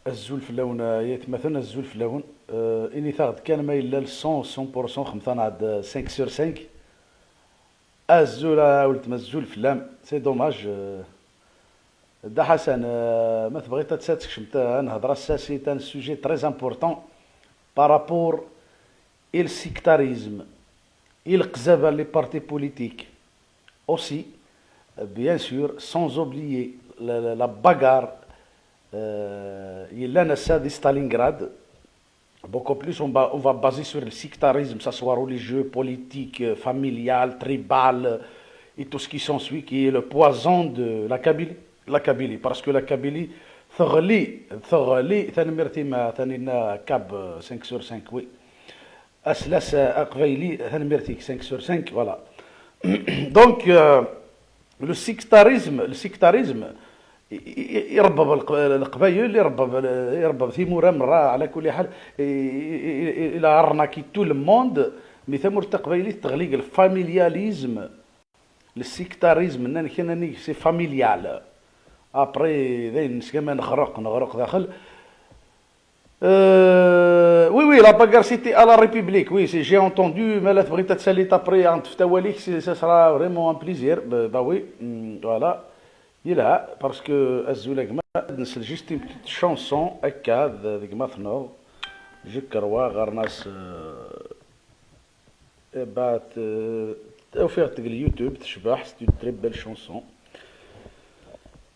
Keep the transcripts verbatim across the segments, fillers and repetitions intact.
Azul fell-awen, ay atmaten, azul fell-awen. Euh, init-aɣ-d kan ma yella le cent, cent pour cent, xemsa neɣ d cinq sur cinq. Azul a weltma, azul fell-am. C'est dommage, euh, Dda Ḥasan, euh, ma tebɣiḍ ad tt-, ad tekcem, ta-, ad nehder ass-a, c'est un sujet très important par rapport i le sectarisme, i leqzaba, les partis politiques aussi, euh, bien sûr, sans oublier la, la, la bagarre, euh, yellan ass-a di Stalingrad. Beaucoup plus, on va, on va baser sur le sectarisme, que ce soit religieux, politique, euh, familial, tribal, euh, et tout ce qui s'ensuit, qui est le poison de la Kabylie. La Kabylie, parce que la Kabylie, teɣli, teɣli, tanemmirt-im a Taninna Kab, euh, cinq sur cinq, oui. Aslas, euh, aqbayli, tanemmirt-ik, cinq sur cinq, voilà. Donc, euh, le sectarisme, le sectarisme, i, i, i, irebbeb leq-, leqbayel, irebbeb, irebbeb timura merra, ala kulli ḥal, i, i, i, i, il a arnaqué tout le monde, mais tamurt taqbaylit teɣli deg le familialisme, le sectarisme, nnan kan anig, c'est familial. Après, dayen, nesgama nexreq, nexreq daxel. Euh, oui, oui, la bagarre, c'était à la République, oui, c'est, j'ai entendu, mais la tebɣiḍ ad tsaliḍ après, en tout cas, ça sera vraiment un plaisir. Bah, bah oui, hmm, voilà. Yelha, parce que azul a gma, ad nsel juste une petite chanson, akka, d, d gma-tneɣ, je crois, ɣer-nas, euh, eh bah, t-, ufiɣ-tt deg YouTube, tecbeḥ, c'est une très belle chanson.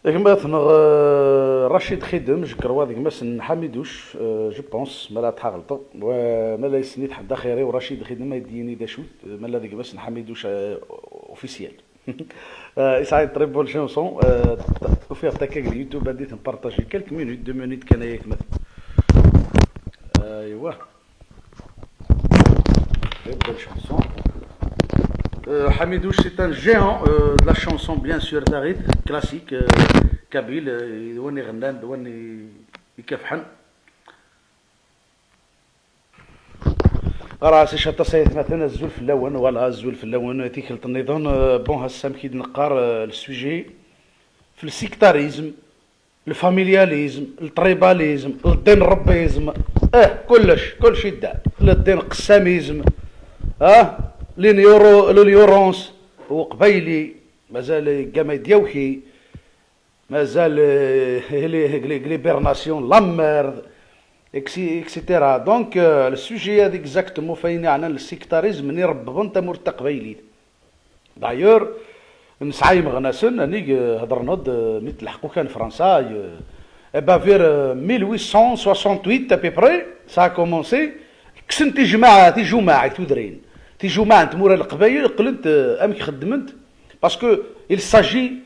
Gma-tneɣ, euh, Rachid Khidem, je crois, d gma-s n Ḥamiduc, euh, je pense, ma la tḥaɣelteɣ. Wa, ma la yesni-t ḥedd axir-iw, Rachid Khidem, ay d-yini d acu-t, ma la d gma-s n Ḥamiduc, euh, officiel. Euh, c'est une très bonne chanson. Euh, ufiɣ-tt akka deg YouTube, ad d-ten-partager quelques minutes, deux minutes kan, ay atmaten. Aywa. Très belle chanson. Euh, Hamidouche, c'est un géant, euh, de la chanson, bien sûr, taɣit, classique, euh, kabyle, euh, d win iɣennan, d win i-, ikefḥen. Ara si caṭas ay atmaten, azul fell-awen, voilà, azul fell-awen, tikkelt nniḍen, euh, bon, ass-a amek i d-neqqar, euh, le sujet, f le sectarisme, le familialisme, le tribalisme, le ddin-rbbisme, eh, kullec, kullec yedda. Le ddin-qessamisme, ah, l'ignoran-, l'ignorance, uqbayli, mazal yeggama-d yawki, mazal, eh, l'hi-, l'hi-, l'hibernation, la merde, et cetera, et cetera. Donc, euh, le sujet-a exactement, f wayen yeɛnan le sectarisme, n irebbben tamurt taqbaylit. D'ailleurs, nesɛa imeɣnasen, anig, euh, hedren-d, euh, mi tleḥqu kan Fransa, euh, eh ben, vers, euh, mille huit cent soixante-huit à peu près, ça a commencé, kksen tijmaɛ, tijumaɛ i tudrin. Tijumaɛ n tmura n Leqbayel qqlent, euh, amek xeddment, parce que il s'agit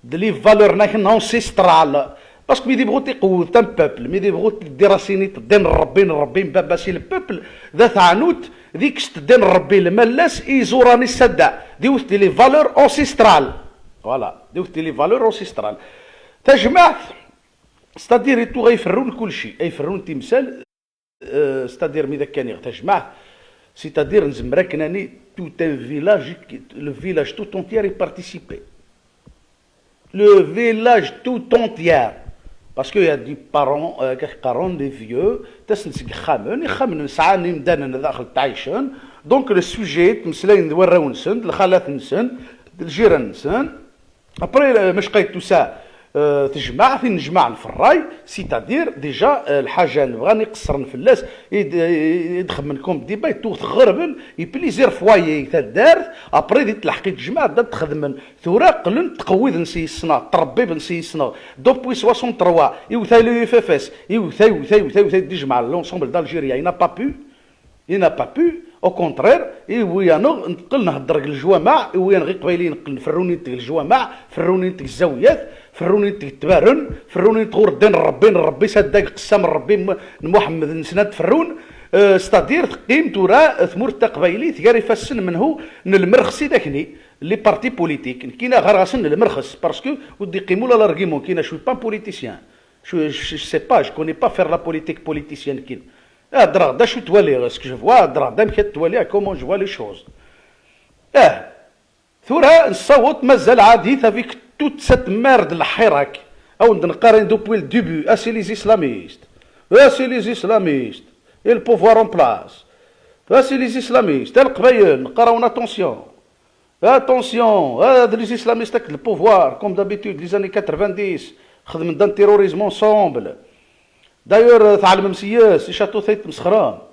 de les valeurs-nnek ancestrales. Parce que mi d-ibɣu tiqewwet un peuple, mi d-ibɣu tiracinin, ddin n Ṛebbi, n Ṛebbi, n baba-s, i le peuple, d at ɛnut, di kkes ddin n Ṛebbi, lmallas, i iẓuran, i sadda, d iwet di les valeurs ancestrales. Voilà, d iwet di les valeurs ancestrales. Tajmaɛt, c'est-à-dire, i tuɣa iferrun kulci, ay ferrun timsal, euh, c'est-à-dire, mi d akka niɣ tajmaɛt, c'est-à-dire, nezmer akken ani tout un village, le village tout entier est participé. Le village tout entier. Parce qu'il y a des parents, euh, kif qqaren, des vieux, ttasen-d seg yixxamen, ixxamen sɛan imdanen daxel ttɛicen, donc le sujet, ttmeslayen d warraw-nsen, d lxalat-nsen, d ljiran-nsen. Après, euh, macqa tusa, euh, tejmaɛt, tin nejmaɛen f ṛṛay, c'est-à-dire, déjà, euh, lḥaǧa nebɣa ad iqeṣṣren fell-as, i d-, i d-xemmen comme débat, tuɣ tɣerben, i plusieurs foyers, taddart, après, di tleḥqi tejmaɛt, ad d-xedmen. Tura qqlen tqewwiden s yis-neɣ, ttṛebbiben s yis-neɣ. Depuis soixante-trois, iwta le F F S, iwta, iwta, iwta, iwta, d ijmaɛ l'ensemble d'Algérie, il n'a pas pu, il n'a pas pu, au contraire, iwwi-yaneɣ, neqqel nhedder deg lejwamaɛ, iwwi-yaneɣ iqbayliyen, neqqel nferruni deg lejwamaɛ, ferruni deg zzawiyat, ferruni deg tbaren, ferruni ɣur ddin n Ṛebbi, n Ṛebbi s addag qessam n Ṛebbi n Muḥemmed-nsen ad ferrun, euh, c'est-à-dire teqqim tura, euh, tmurt taqbaylit gar ifassen menhu n lmerxes i d akni. Les partis politiques, nekkini ɣɣareɣ-asen lmerxes, parce que ur d-iqqim ula l'argument, nekkini, je suis pas un politicien. Je, je, je sais pas, je connais pas faire la politique politicienne, nekkini. Heddreɣ-d acu twaliɣ, ce que je vois, heddreɣ-d amek ad twaliɣ, comment je vois les choses. Ah, tura nessaweḍ mazal ɛadit avec toute cette merde lḥirak. Awen-d-neqqar depuis le début, ah, c'est les islamistes. Ah, c'est les islamistes. Et le pouvoir en place. Ah, c'est les islamistes. Ah, Leqbayel, neqqar-awen attention. Attention, ah, les islamistes avec le pouvoir, comme d'habitude, les années quatre-vingt-dix, خدمنا le terrorisme ensemble. D'ailleurs, تعلم مسياس، شاتو ثيت مسخرة.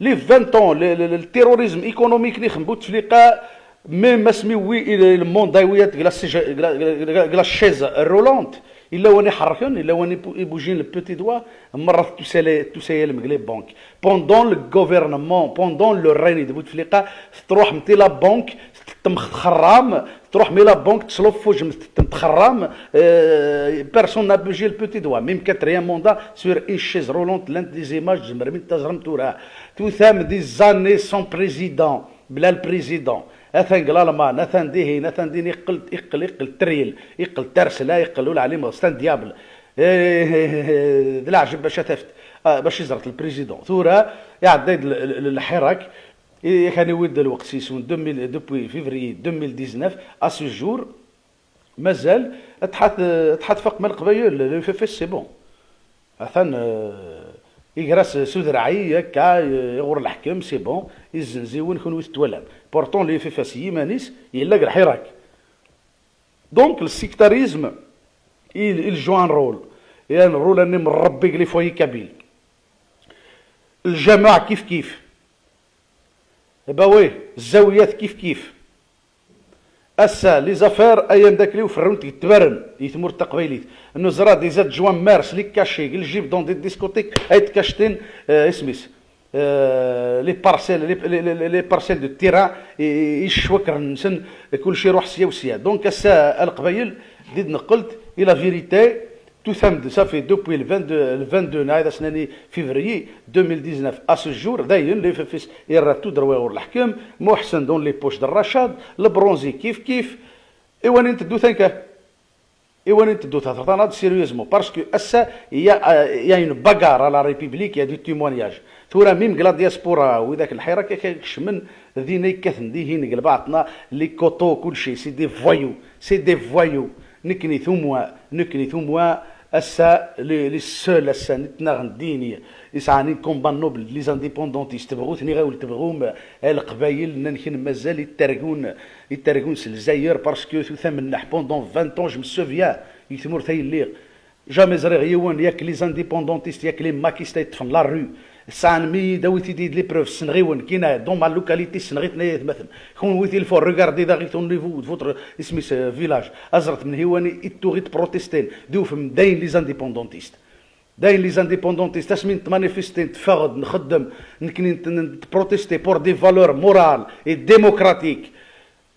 Les vingt ans, le, le, le terrorisme économique, نخدم بوتفليقة, même اسمي وي, le, le monde, ويات, la, la, la, la chaise roulante, إلا واني حركن, إلا واني بو-, يبوجين le petit doigt, مرة توسالي, توسالي من les banques. Pendant le gouvernement, pendant le règne de بوتفليقة, تروح متي la banque, تتمخ خرام, تروح مي la banque, تسلوف فوج متتم تخرام, euh, personne n'a bougé le petit doigt. Même quatrième mandat sur une chaise roulante, l'un des images, زمر من تزرم تورا. Tout ça, des années sans président, بلا le président. Atan deg l'Allemagne, atan dihin, atan din, yeqqel, yeqqel, yeqqel tril, yeqqel tarsla, yeqqel ula ɛli meɣ, c'est un diable. Eh, d leɛjeb bac ad tafet, ah, bac iẓret le président. Tura, iɛedda-d l-, l-, l-, lḥirak, i-, kan iwid lweqt s yiswen deux mille, depuis février deux mille dix-neuf, à ce jour, mazal, ad tḥat-, ad tḥat faq ma Leqbayel, le F F S, c'est bon. Atan, euh, iger-as s udreɛi, akka, euh, iɣur leḥkem, c'est bon, izzenz-iwen, kunwi tetwalam. Pourtant, le F F S yiman-is, yella deg lḥirak. Donc, le sectarisme, il, il joue un rôle. Et un rôle, un rôle, Rebbi, les foyers kabyles. Lǧameɛ kif kif. Eh ben oui, zzawiyat kif kif. Ass-a, les affaires, ay amdakli, ferrunt deg tbaren, i tmurt taqbaylit. Neẓra des adjoints maires, les cachés, les jibes dans des discothèques, ay tkactin, euh, isem-is, euh, les parcelles, les, les, les, les parcelles de terrain, i, i, i ccwakr-nsen, kulci iruḥ sya u sya. Donc, ass-a, a Leqbayel, di d-neqqelt, et la vérité, Tout ça, ça fait depuis le vingt-deux, le vingt-deux, نهاية السنة février deux mille dix-neuf à ce jour, dayen, le F F S irra tout droit ɣur leḥkem, Muḥsen dans les poches de Rachad, le bronzé kif kif, et وين nteddu tanka. Et وين nteddu tanka, sérieusement, parce que ass-a, il y a, euh, il y a une bagarre à la République, il y a du témoignage. Tura, même la diaspora, widak lḥirak, akka kecmen, din ay kkaten dihin, deg lbaɛṭna, les coteaux, kulci, c'est des voyous, c'est des voyous. Nekni tumwa, nekni tumwa, ass-a, les, les seuls, ass-a, nitnaɣ n dini, isɛan combat noble, les indépendantistes, tebɣu tniɣ ur tebɣum, a Leqbayel, nnan ken mazal ittergun, ittergun s Lezzayer, parce que tutam nneḥ, pendant vingt ans, je me souviens, i tmurt ay lliɣ. Jamais ẓriɣ yiwen, yak les indépendantistes, yak les maquistes ay ṭṭfen la rue. Sɛan mi dawi-t-id les preuves, ssneɣ-iwen, kina, dans ma localité, ssneɣ-iten ay atmaten. Kunwi, il faut regarder daɣ au niveau de votre, isem-is, euh, village. Azret menhiwani i tuɣit protestin, d ufem dayen les indépendantistes. Dayen les indépendantistes, asmi n tmanifestin, teffeɣ-d, nxeddem, nekni n, n, n protester pour des valeurs morales et démocratiques.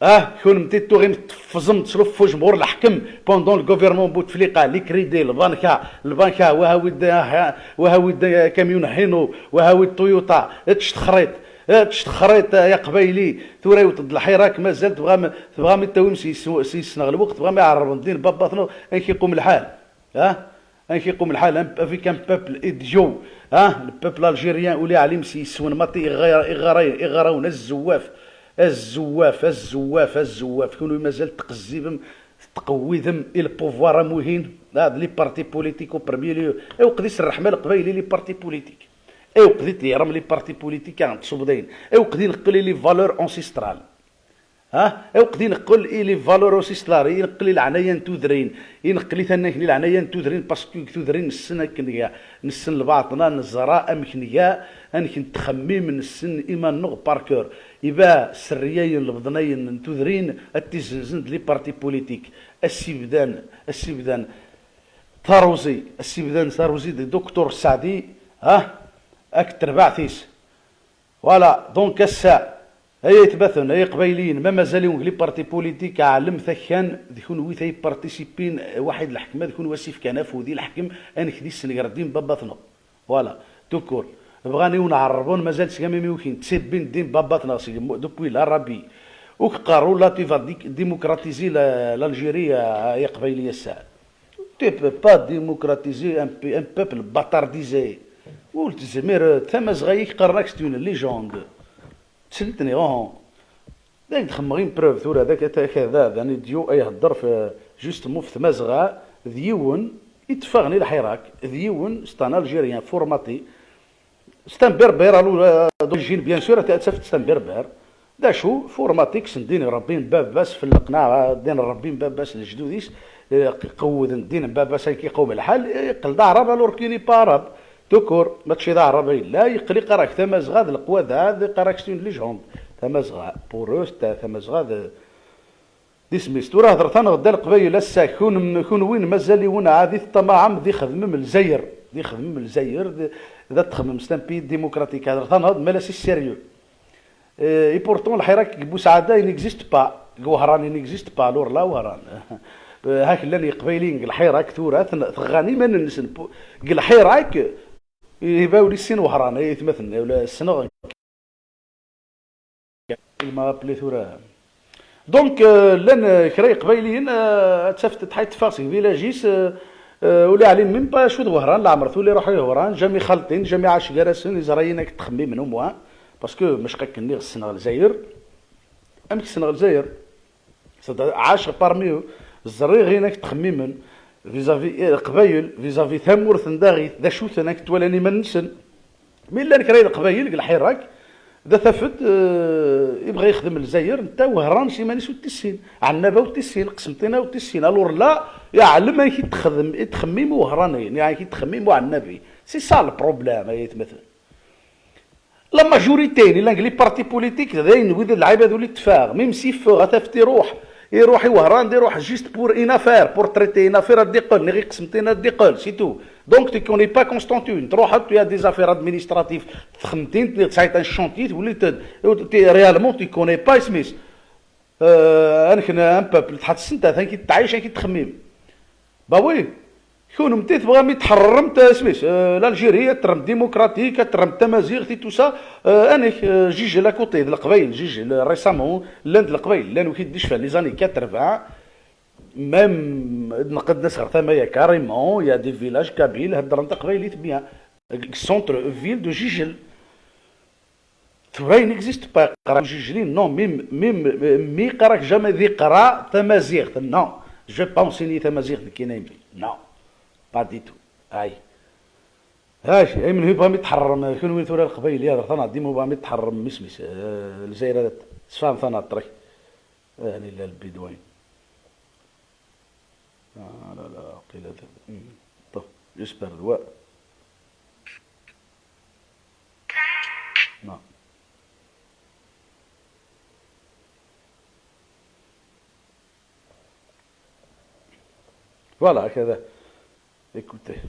Ah, kunemti tuɣim teffẓem, tesluffujm ɣur leḥkem, pendant le gouvernement Bouteflika, les crédits, lbanka, lbanka, wahawi-d, ah, wahawi-d, ah, kamyun Hino, wahawi-d Toyota, ečč texriṭ, ečč texriṭ, ah, ya qbayli, tura yewweḍ-d lḥirak, mazal tebɣam, tebɣam i tawim s yis-, s yis-neɣ lweqt, tebɣam iɛerben din, babbat-neɣ, amek iqum lḥal? Ah? Amek iqum lḥal, un, avec un peuple idiot, ah, le peuple algérien, uli ɛlim s yiswen, maṭi iɣara-, iɣara-, iɣarawen, azzewwaf, azzewwaf, azzewwaf, azzewwaf, kunwi mazal tqezzibem, tettqewwidem i le pouvoir am wihin, ah, d les partis politiques au premier lieu. Iweqd-it ṛṛeḥma Leqbayel i les partis politiques. Iweqd-it yeṛem les partis politiques, ah, tṣubdayin. Iweqd-it neqqel i les valeurs ancestrales. Ha? Iweqd i neqqel i les valeurs ancestrales, i neqqel i leɛnaya n tudrin, i neqqel i tannayt n leɛnaya n tudrin, parce que deg tudrin nessen akken ga, nessen lbaṭna, neẓra amek nga, amek nettxemmim, nessen iman-nneɣ par cœur. Iba sseryayen, lebḍnayen n tudrin, ad t-izzenzen d les partis politiques. Asibdan, asibdan taruzi, asibdan taruzi de docteur Saɛdi, ha? Ak terbaɛt-is. Voilà, donc ass-a, ay aytmaten, ay iqbayliyen, ma mazal-iwen deg les partis politiques, ɛlemt akkan, d kunwi ay ypartisipin, waḥid leḥkem, d kunwi as-ifkan afud i leḥkem, anek d isenger din babbat-neɣ. Voilà, tout court. Bɣan i wen-ɛerrben, mazal seg imi ukin, ttibbin din babbat-neɣ seg mu-, depuis l'Arabie. Ur k-qqar, ur la tu vas di-, démocratiser la, l'Algérie, ay iqbayli ass-a. Tu peux pas démocratiser un pe-, un peuple bâtardisé. Ur tezmir, Tamazɣa i k-qqaren ak c'est une légende. Tselten iɣuhun. D ayen d-xemmeɣ une preuve tura, d ak-, ak-, ak-, d, d un idiot ay ihedder f-, justement f Tmazɣa, d yiwen, i d-teffɣen i Lḥirak, d yiwen, c'est un Algérien formaté, c'est un Berbère, alors, euh, d'origine, bien sûr, ad tafeḍ c'est un Berbère. D acu, formaté, kksen ddin i Ṛebbi n baba-s, felleqen, ah, ddin n Ṛebbi n baba-s, lejdud-is, eh, qewwden ddin n baba-s, akken iqwem lḥal, eh, yeqqel d aɛrab, alors qu'il n'est pas arabe. Tout court, mačči d aɛrab ay yella, yeqqel iqarag tamazɣa d leqwada, ad iqarag c'est une légende. Tamazɣa, pour eux, c'est, tamazɣa d, d isem-is. Tura hedret-aneɣ-d a Leqbayel ass-a, kun-, kunwi mazal-iwen ɛad i teṭṭamaɛem d ixedmem Lezzayer, d ixedmem Lezzayer, d, d ad txemmem, c'est un pays démocratique. Hedret-aneɣ-d, ma la c'est sérieux. Euh, et pourtant, Lḥirak deg Buseɛda, il n'existe pas. Deg Wehran, il n'existe pas. Alors là, Wehran. Euh, hak llan Yeqbayliyen deg Lḥirak tura, ten-, tɣan iman-nsen. Pu-, deg Lḥirak, ibaw li sin Wehran, ay atmaten, wala ssneɣ. Il m'a appelé tura. Donc, euh, llan, euh, kra Yeqbayliyen, euh, ad tafeḍ tḥay teffeɣ seg village-is, euh, euh, ur yeɛlim même pas acu d Wehran, leɛmer tura iruḥ i Wehran, jamais xalṭin, jamais ɛac gar-asen, iẓra-yin akken ttxemmimen au moins, parce que mačči akken nniɣ ssneɣ Lezzayer. Amek ssneɣ Lezzayer? C'est-à-dire, ɛaceɣ parmi eux, ẓriɣ yin akken ttxemmimen, vis-à-vis, eh, Leqbayel, vis-à-vis tamurt n daɣit, d acu-ten akken ttwalan iman-nsen. Mi llan kra i Leqbayel deg Lḥirak, d atafet, euh, ibɣa yexdem Lezzayer, netta Wehran s iman-is ur t-issin, Ɛennaba ur t-issin, Qesmṭina ur t-issin. Alors là, iɛlem amek i ttxedm-, i ttxemmim Uwehrani, neɣ amek i ttxemmim Uɛennabi. C'est ça le problème, ay atmaten. La majorité, les, les partis politiques, d ayen wid lɛibad ur itteffaɣ. Même s'il faut, ad tafet iruḥ, iruḥ i Wehran, iruḥ juste pour une affaire, pour traiter une affaire ad d-iqqel, neɣ i Qesmṭina ad d-iqqel, c'est tout. Donc, tu connais pas Constantine. Truḥeḍ, tu as des affaires administratives. Txemtin, tesɛiḍ un chantier, tewliḍ, tu, tu, réellement, tu connais pas isem-is. Euh, anek un peuple, tḥettsen-t, atan ki tettɛic, amek i ttxemmim. Bah oui, kunemti tebɣam i tḥerrem ta-, isem-is, euh, l'Algérie, ad terrem démocratique, ad terrem tamaziɣt et tout ça, euh, anek, euh, Jijel à côté, d Leqbayel, Jijel, euh, récemment, llan d Leqbayel, llan wid i d-icfan les années quatre-vingts, même, ad neqqed nas ɣer tama-ya, carrément, il y a des villages kabyles, heddren taqbaylit bien. Centre-ville de Jijel. Tura, il n'existe pas. Qra Jijlin, non, même, même, mi qrak jamais di qra tamaziɣt, non. Je pas enseigné tamaziɣt nekkini. Non, pas du tout. Ay. Ay, ay, menhu bɣam i tḥerrem, kunwi tura Leqbayel, ya, ɣer tanaḍ, dima bɣam i tḥerrem, isem-is, euh, Lezzayer, ad tfehmem tanaḍ, ṭrek. Ah, lila lbidwin. Ah, la, la, waqila ta-, hmm. Ṭṭef, j'espère d wa. Non. Voilà, هكذا. Écoutez.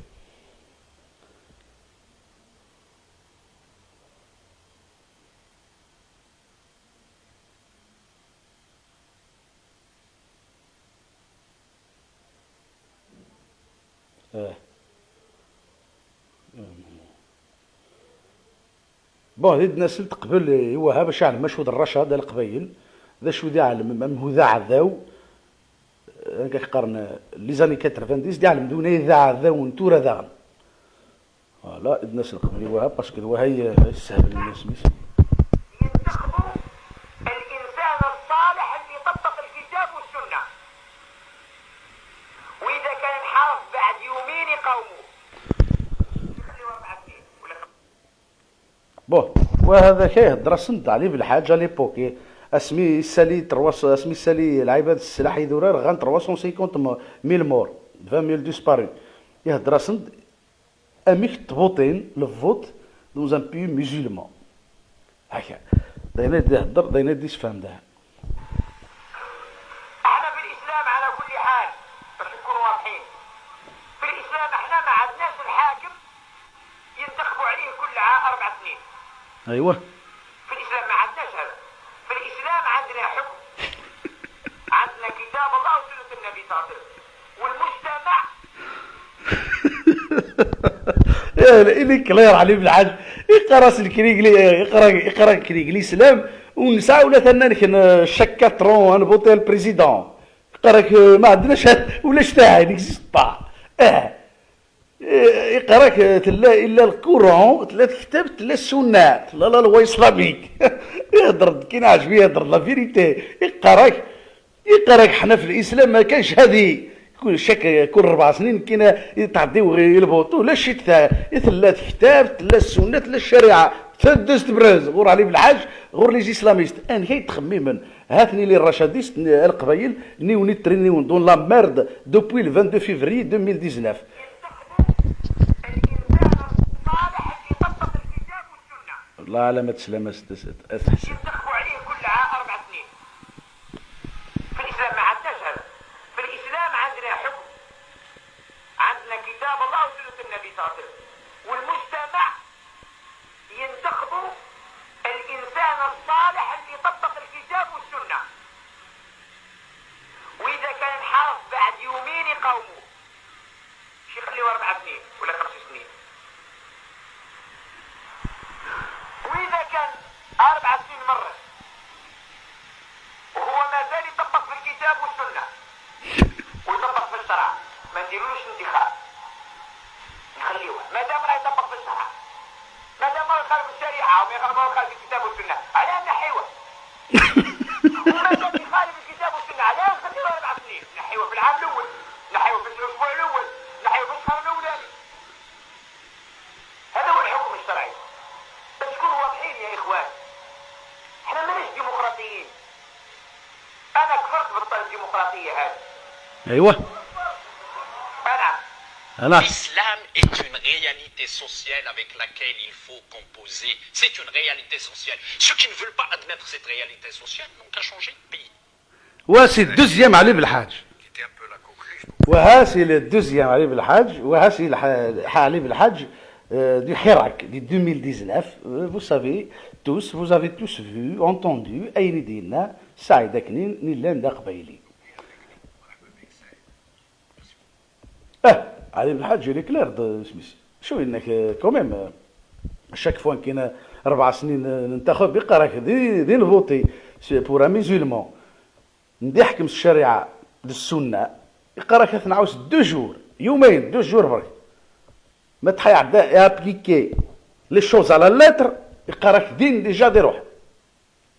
Eh. Bon, di d-nasel teqbel i Wahab, acu ɛlem acu d rracad a Leqbayel, d acu d iɛlem, am hu d aɛdaw, eh, akka qqaren, eh, les années quatre-vingt-dix, d iɛlem d win ay d aɛdaw n tura daɣen. Voilà, i d-nasel qbel i Wahab, parce que d Wahab, eh, yessehbel isem-is. ينتخبوا الإنسان الصالح اللي يطبق الكتاب والسنة. وإذا كان انحرف بعد يومين يقاوموه. يخليوا أربع سنين ولا خمس. Bon, وهذا كيهضر أصلا علي بالحاج à l'époque. Asmi issali trois cents, asmi issali lɛibad s sslaḥ idurar, ɣan trois cent cinquante mille morts, vingt mille disparus. Ihedder-asen-d amek tbuṭin, le vote dans un pays musulman. هكا. داينا يدي يهدر، داينا يدي يسفهم ده. احنا في الإسلام على كل حال، باش نكونوا واضحين، في الإسلام احنا ما عندناش الحاكم ينتخبوا عليه كل عام أربع سنين. ايوه. في الإسلام ما عندناش هذا. في الإسلام عندنا حكم. عندنا كتاب الله وسنة النبي صلى الله عليه وسلم. والمجتمع يعني، il est clair علي بالحاج. يقرا الكريك لي، يقرا، يقرا الكريك الاسلام، ونسعى ولا ثنا نكن شكا ترون، انا بوتي البريزيدون. يقرا لك ما عندناش هاد، ولا شتاعي، نكزيست با. اه. يقرا لك تلا الا القران، تلا الكتاب، تلا السنه، تلا لا لوا اسلاميك. يهضر كاين عجبي، يهضر لا فيريتي. يقرا لك يقرا لك حنا في الاسلام ما كانش هذه. كل شك كل اربع سنين كاين يتعديو غير البوطو. لا شيت تاع، تلا الكتاب، تلا السنه، تلا الشريعه، تدز تبرز غور علي بالحاج، غور لي زيسلاميست. ان كي تخممن هاتني لي الرشاديست القبايل نيوني ترينيون دون لا ميرد دوبوي ال vingt-deux février deux mille dix-neuf. الله على ما تسلم. ينتخبوا عليه كل عام اربع سنين. في الاسلام ما عندناش هذا. في الاسلام عندنا حكم، عندنا كتاب الله وسنه النبي صلى الله عليه وسلم، والمجتمع ينتخبوا الانسان الصالح اللي يطبق الكتاب والسنه، واذا كان انحرف بعد يومين يقاوموه، مش يخليوه اربع سنين ولا خمس سنين. واذا كان اربع سنين مرت وهو مازال يطبق في الكتاب والسنه ويطبق في الشرع، ما نديرولوش انتخاب، نخليوه مادام راه يطبق في الشرع. مادام راه يخالف الشريعه وما يخالف، راه يخالف الكتاب والسنه، علاه نحيوه؟ ومادام يخالف الكتاب والسنه، علاه نخليوه اربع سنين؟ نحيوه في العام الاول، نحيوه في الاسبوع الاول، نحيوه في الشهر الاولاني. هذا هو الحكم الشرعي. باش نكونوا واضحين يا اخوان، احنا ماناش ديمقراطيين. انا كفرت بالديمقراطيه هذه. ايوه. انا انا L'islam est une réalité sociale avec laquelle il faut composer. C'est une réalité sociale. Ceux qui ne veulent pas admettre cette réalité sociale n'ont qu'à changer de pays. واسي الدوزيام علي بالحاج. وهاسي الدوزيام علي بالحاج، وهاسي الح- علي بالحاج، آه، دي حراك دي deux mille dix-neuf. آه، vous savez tous, vous avez tous vu, entendu, اين دينا سعيد كنين نيلان دا قبايلي. اه، علي بالحاج، il est clair, سميس شو انك كوميم شاك فوا كاين اربع سنين ننتخب يقراك دي دي نفوتي pour un musulman. ندي حكم الشريعه للسنه، يقراك تنعاوس deux jours، يومين، deux jours برك. ما تحيا ابليكي les choses à la lettre، يقراك دين ديجا دي روح.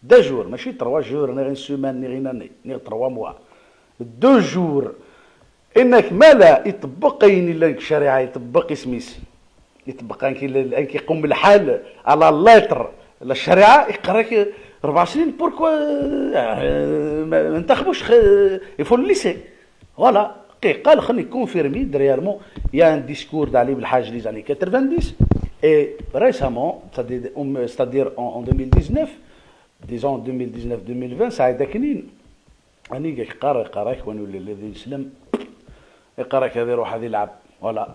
Deux jours، ماشي trois jours، ني غير semaine، ني غير ناني، ني trois mois. Deux jours. انك مالا يطبق اين لك الشريعه، يطبق اسميس، يطبق انك انك يقوم الحال على الليتر للشريعه، يقراك اربع سنين. بوركوا ما ننتخبوش؟ يفو الليسي. Voilà. قي قال خلني كونفيرمي ريالمون. يا ان ديسكور دالي بالحاج لي زاني quatre-vingt-dix et récemment, c'est-à-dire en deux mille dix-neuf, disons deux mille dix-neuf deux mille vingt, سعيد كنين. اني قاك قارا قارا كون ولا الذي يسلم، يقراك هذه روح هذه يلعب. Voilà.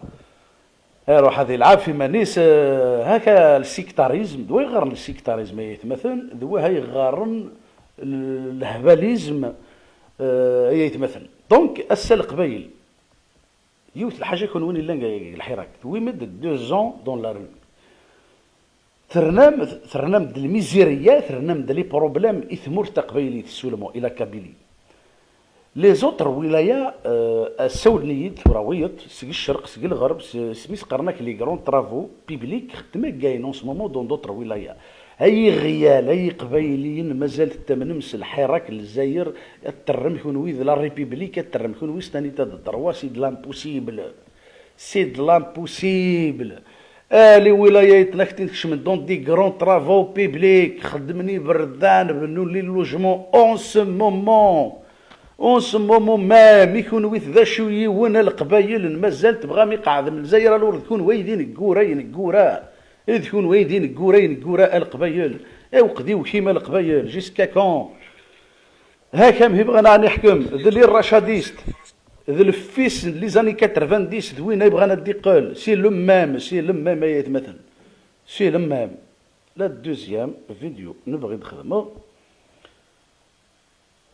يروح هذه يلعب في مانيس، آه، هكا السيكتاريزم، دوا يغرن السيكتاريزم يا يتمثل، دوا هاي يغرن الهباليزم، آه، يا يتمثل. دونك السلق باين. يوث الحاجه يكون وين الا الحراك وي مد deux ans dans la rue. ترنام ترنام د الميزيريات، ترنام د لي بروبليم اي ثمور تقبايلي تسولمو الى كابيلي. لي زوتر ولايا، آه، السودنيين ثوراويط سق الشرق سق الغرب، سميت قرناك لي غرون ترافو بيبليك خدمه كاين اون سمومون دون دوتر ولايا. اي غيال اي قبايليين مازال تتمنم س الحراك للجزائر. الترم كون ويد لا ريبيبليك الترم كون ويستاني تاد الدروا سي دو لامبوسيبل. سي دو لامبوسيبل. اه لي ولايات نكتين تكشمن دون دي غرون ترافو بيبليك خدمني بردان بنو لي لوجمون اون سو مومون. اون سو مومون مام يكون ويت ذا شو يون القبايل مازال تبغى مي قاعد من الجزائر الورد كون ويدين كورا ينكورا. اذ كون ويدين كورا ينكورا القبايل. اوقدي وكيما القبايل جيسكا كون؟ هاكا مهي بغا نحكم ذ لي راشاديست، ذ الفيس لي زاني quatre-vingt-dix ذ وين يبغانا ديقل سي لو ميم سي لو ميم ايا يتمثل. سي لو ميم. لا دوزيام فيديو نبغي نخدمه.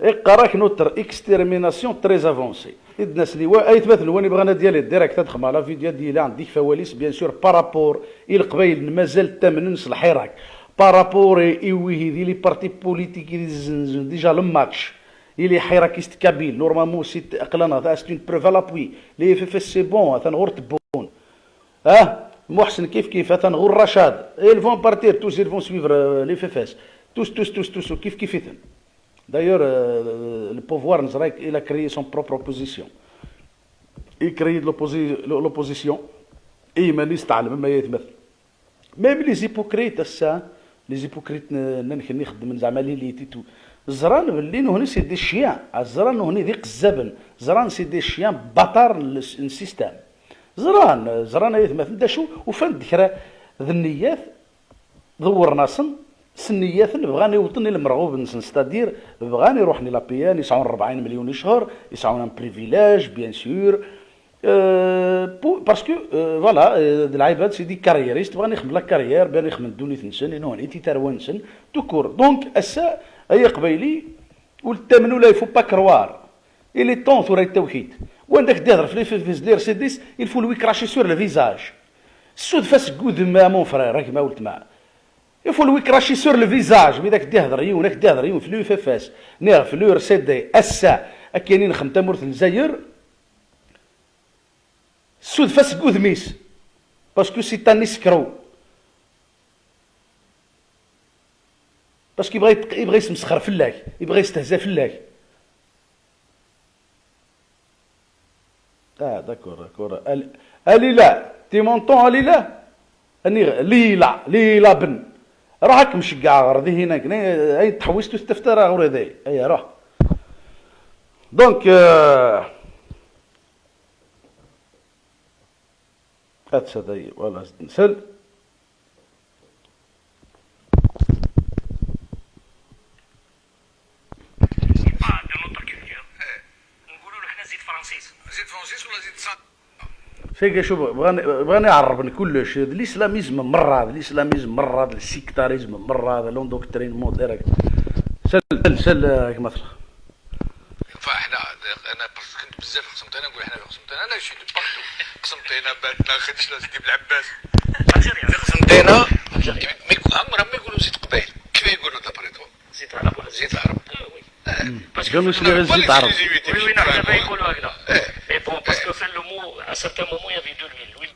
اقراك نوتر اكستيرميناسيون تري افونسي. إدنا سليوا اي تمثل واني بغانا ديالي ديريكت ادخل على فيديو ديالي عندي فواليس بيان سور بارابور. القبايل مازال تامن نص الحراك بارابور اي ويهي دي لي بارتي بوليتيك دي زنزن ديجا لو ماتش. الي حراكيست كابيل نورمالمون سيت اقلانا سي اون بروف ا لابوي. لي اف اف اس سي بون ثان غور تبون. اه محسن كيف كيف ثان غور رشاد اي فون بارتير توس اي فون سويفر لي اف اف اس. توس توس توس توس كيف كيف ثان. دايور البوفوار نزرايك الى كريي سون بروبر اوبوزيسيون. I créer de l'opposi-, l'opposition. I iman-is tɛelmem ay aytmaten. Même les hypocrites ass-a, les hypocrites n-, nnan kenni xeddmen zeɛma l'élite et tout. Ẓran belli nuhni c'est des chiens, ẓran nuhni d iqezzaben, ẓran c'est des chiens bâtards n le s-, n système. Ẓran, ẓran ay aytmaten d acu, ufan-d kra d nniyat, ḍewwren-asen s nniyat-nsen, bɣan iwṭen i lemreɣub-nsen, c'est-à-dire bɣan iruḥen i la P N, yesɛun rebɛin melyun i ccher, yesɛun un privilège, bien sûr. Euh, pou-, parce que, euh, voilà, euh, d lɛibad, c'est des carriéristes, bɣan ixdem la carrière, bɣan ixdem ddunit-nsen, inuhni ti tarwa-nsen, tout court. Donc, ass-a, ay aqbayli, ur tettamen ula, il faut pas croire. Il est temps tura i tawkit. Wanda k-d-ihder fell-, fell-, fell-, les R C D, il faut lui cracher sur le visage. Ssudef-as deg udem, a mon frère, a gma weltma. Il faut lui cracher sur le visage. Mi d ak-d-ihder yiwen, ak-d-ihder yiwen fell-, fell-, fell-, neɣ fell-, R C D, ass-a, akken i nexdem tamurt n Lezzayer, ssudef-as deg udem-is. Parce que c'est un escroc. Parce que yebɣa yet-, yebɣa yesmesxer fell-ak, yebɣa yestehza fell-ak. Ah, d'accord, d'accord. Al-, Alila, tu m'entends, Alila? Ani, Lila, Lila Ben. Ruḥ ad kem-ceggɛeɣ ɣer dihin, akken, ay, ay teḥwist ur tettafet ara ɣur day. Ay, ruḥ. Donc, euh, ad tsaday, voilà, nsel. C'est pas de notre culture. نقولوا له حنا زيت فرنسيس. زيت فرنسيس ولا زيت صاد؟ Tagi, شوف, بغان, بغان يعربن كلش. د l'islamisme مرة, د l'islamisme مرة, د le sectarisme مرة, د l'endoctrinement direct. سل, سل, سل, آه، كما تلا. فاحنا، انا parce que كنت بزاف في قسنطينه، نقول احنا في قسنطينه، انا je suis de partout. قسنطينه، باتنه، خدشله، سيدي بلعباس. في قسنطينه، ما يقول، عمرهم ما يقولوا زيت قبايل. كيف يقولوا d'après toi؟ زيت عرب ولا زيت عرب. آه، oui. Parce que جامي سمعت زيت عرب. Oui, oui, non, حنا ما يقولوا هكذا. Mais bon, parce que في le mot, à certains moments, il y avait de l'huile. L'huile.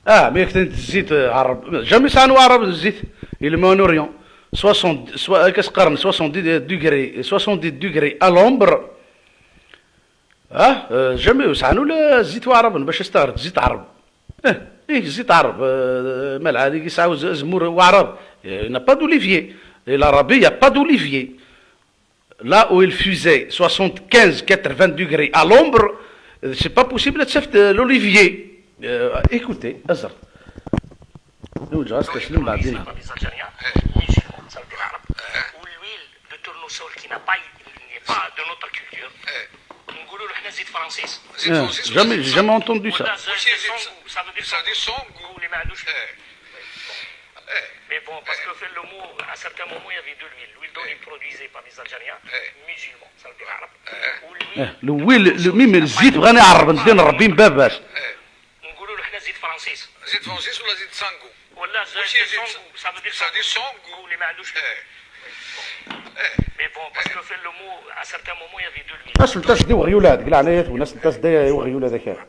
اه، mais كنت الزيت عرب. Jamais سانو عرب الزيت. Il est en Orient. soixante, soit, كاس قرن soixante-dix degrés, soixante-dix degrés à l'ombre. اه، آه، jamais وسعنا ولا زيت وعرب باش يستغرب زيت عرب. اه، ايه زيت عرب، آه، مال عادي يسعى ز-، زمور وعرب. Il n'a pas d'olivier. Et l'Arabie, il n'y a pas d'olivier. Là où il faisait soixante-quinze, quatre-vingts degrés à l'ombre, c'est pas possible de s'acheter l'olivier. Euh, écoutez, azar. نوجه غاس تسلم بعدين. Par les Algériens, musulmans, ça veut dire arabe. Ou l'huile de tournesol qui n'a pas, n'est pas de notre culture. نقولوا له حنا زيت فرنسيس. زيت آه، فرنسيس ولا jamais, زيت jamais صنغو؟ Entendu ça. ولا زيت صنغو، ça veut dire صنغو. Ça veut dire صنغو. اللي ما عندوش. Mais bon, parce que في le mot, à certains moments, il y avait de l'huile. L'huile dont ils produisaient par les Algériens, musulmans, ça veut dire arabe. Ou l'huile, آه، l'huile, le, même الزيت بغاني عرب ندير نربي مباباش. نقولوا له حنا زيت فرنسيس. زيت فرنسيس ولا زيت صنغو؟ ولا زيت صنغو، ça veut dire صنغو. اللي ما عندوش. Mais bon, parce que في le mot, à certains moments, il y avait de l'huile. اصل تاس دي وغيولة هذيك، لا، انا يا ناس تاس دي وغيولة ذاك.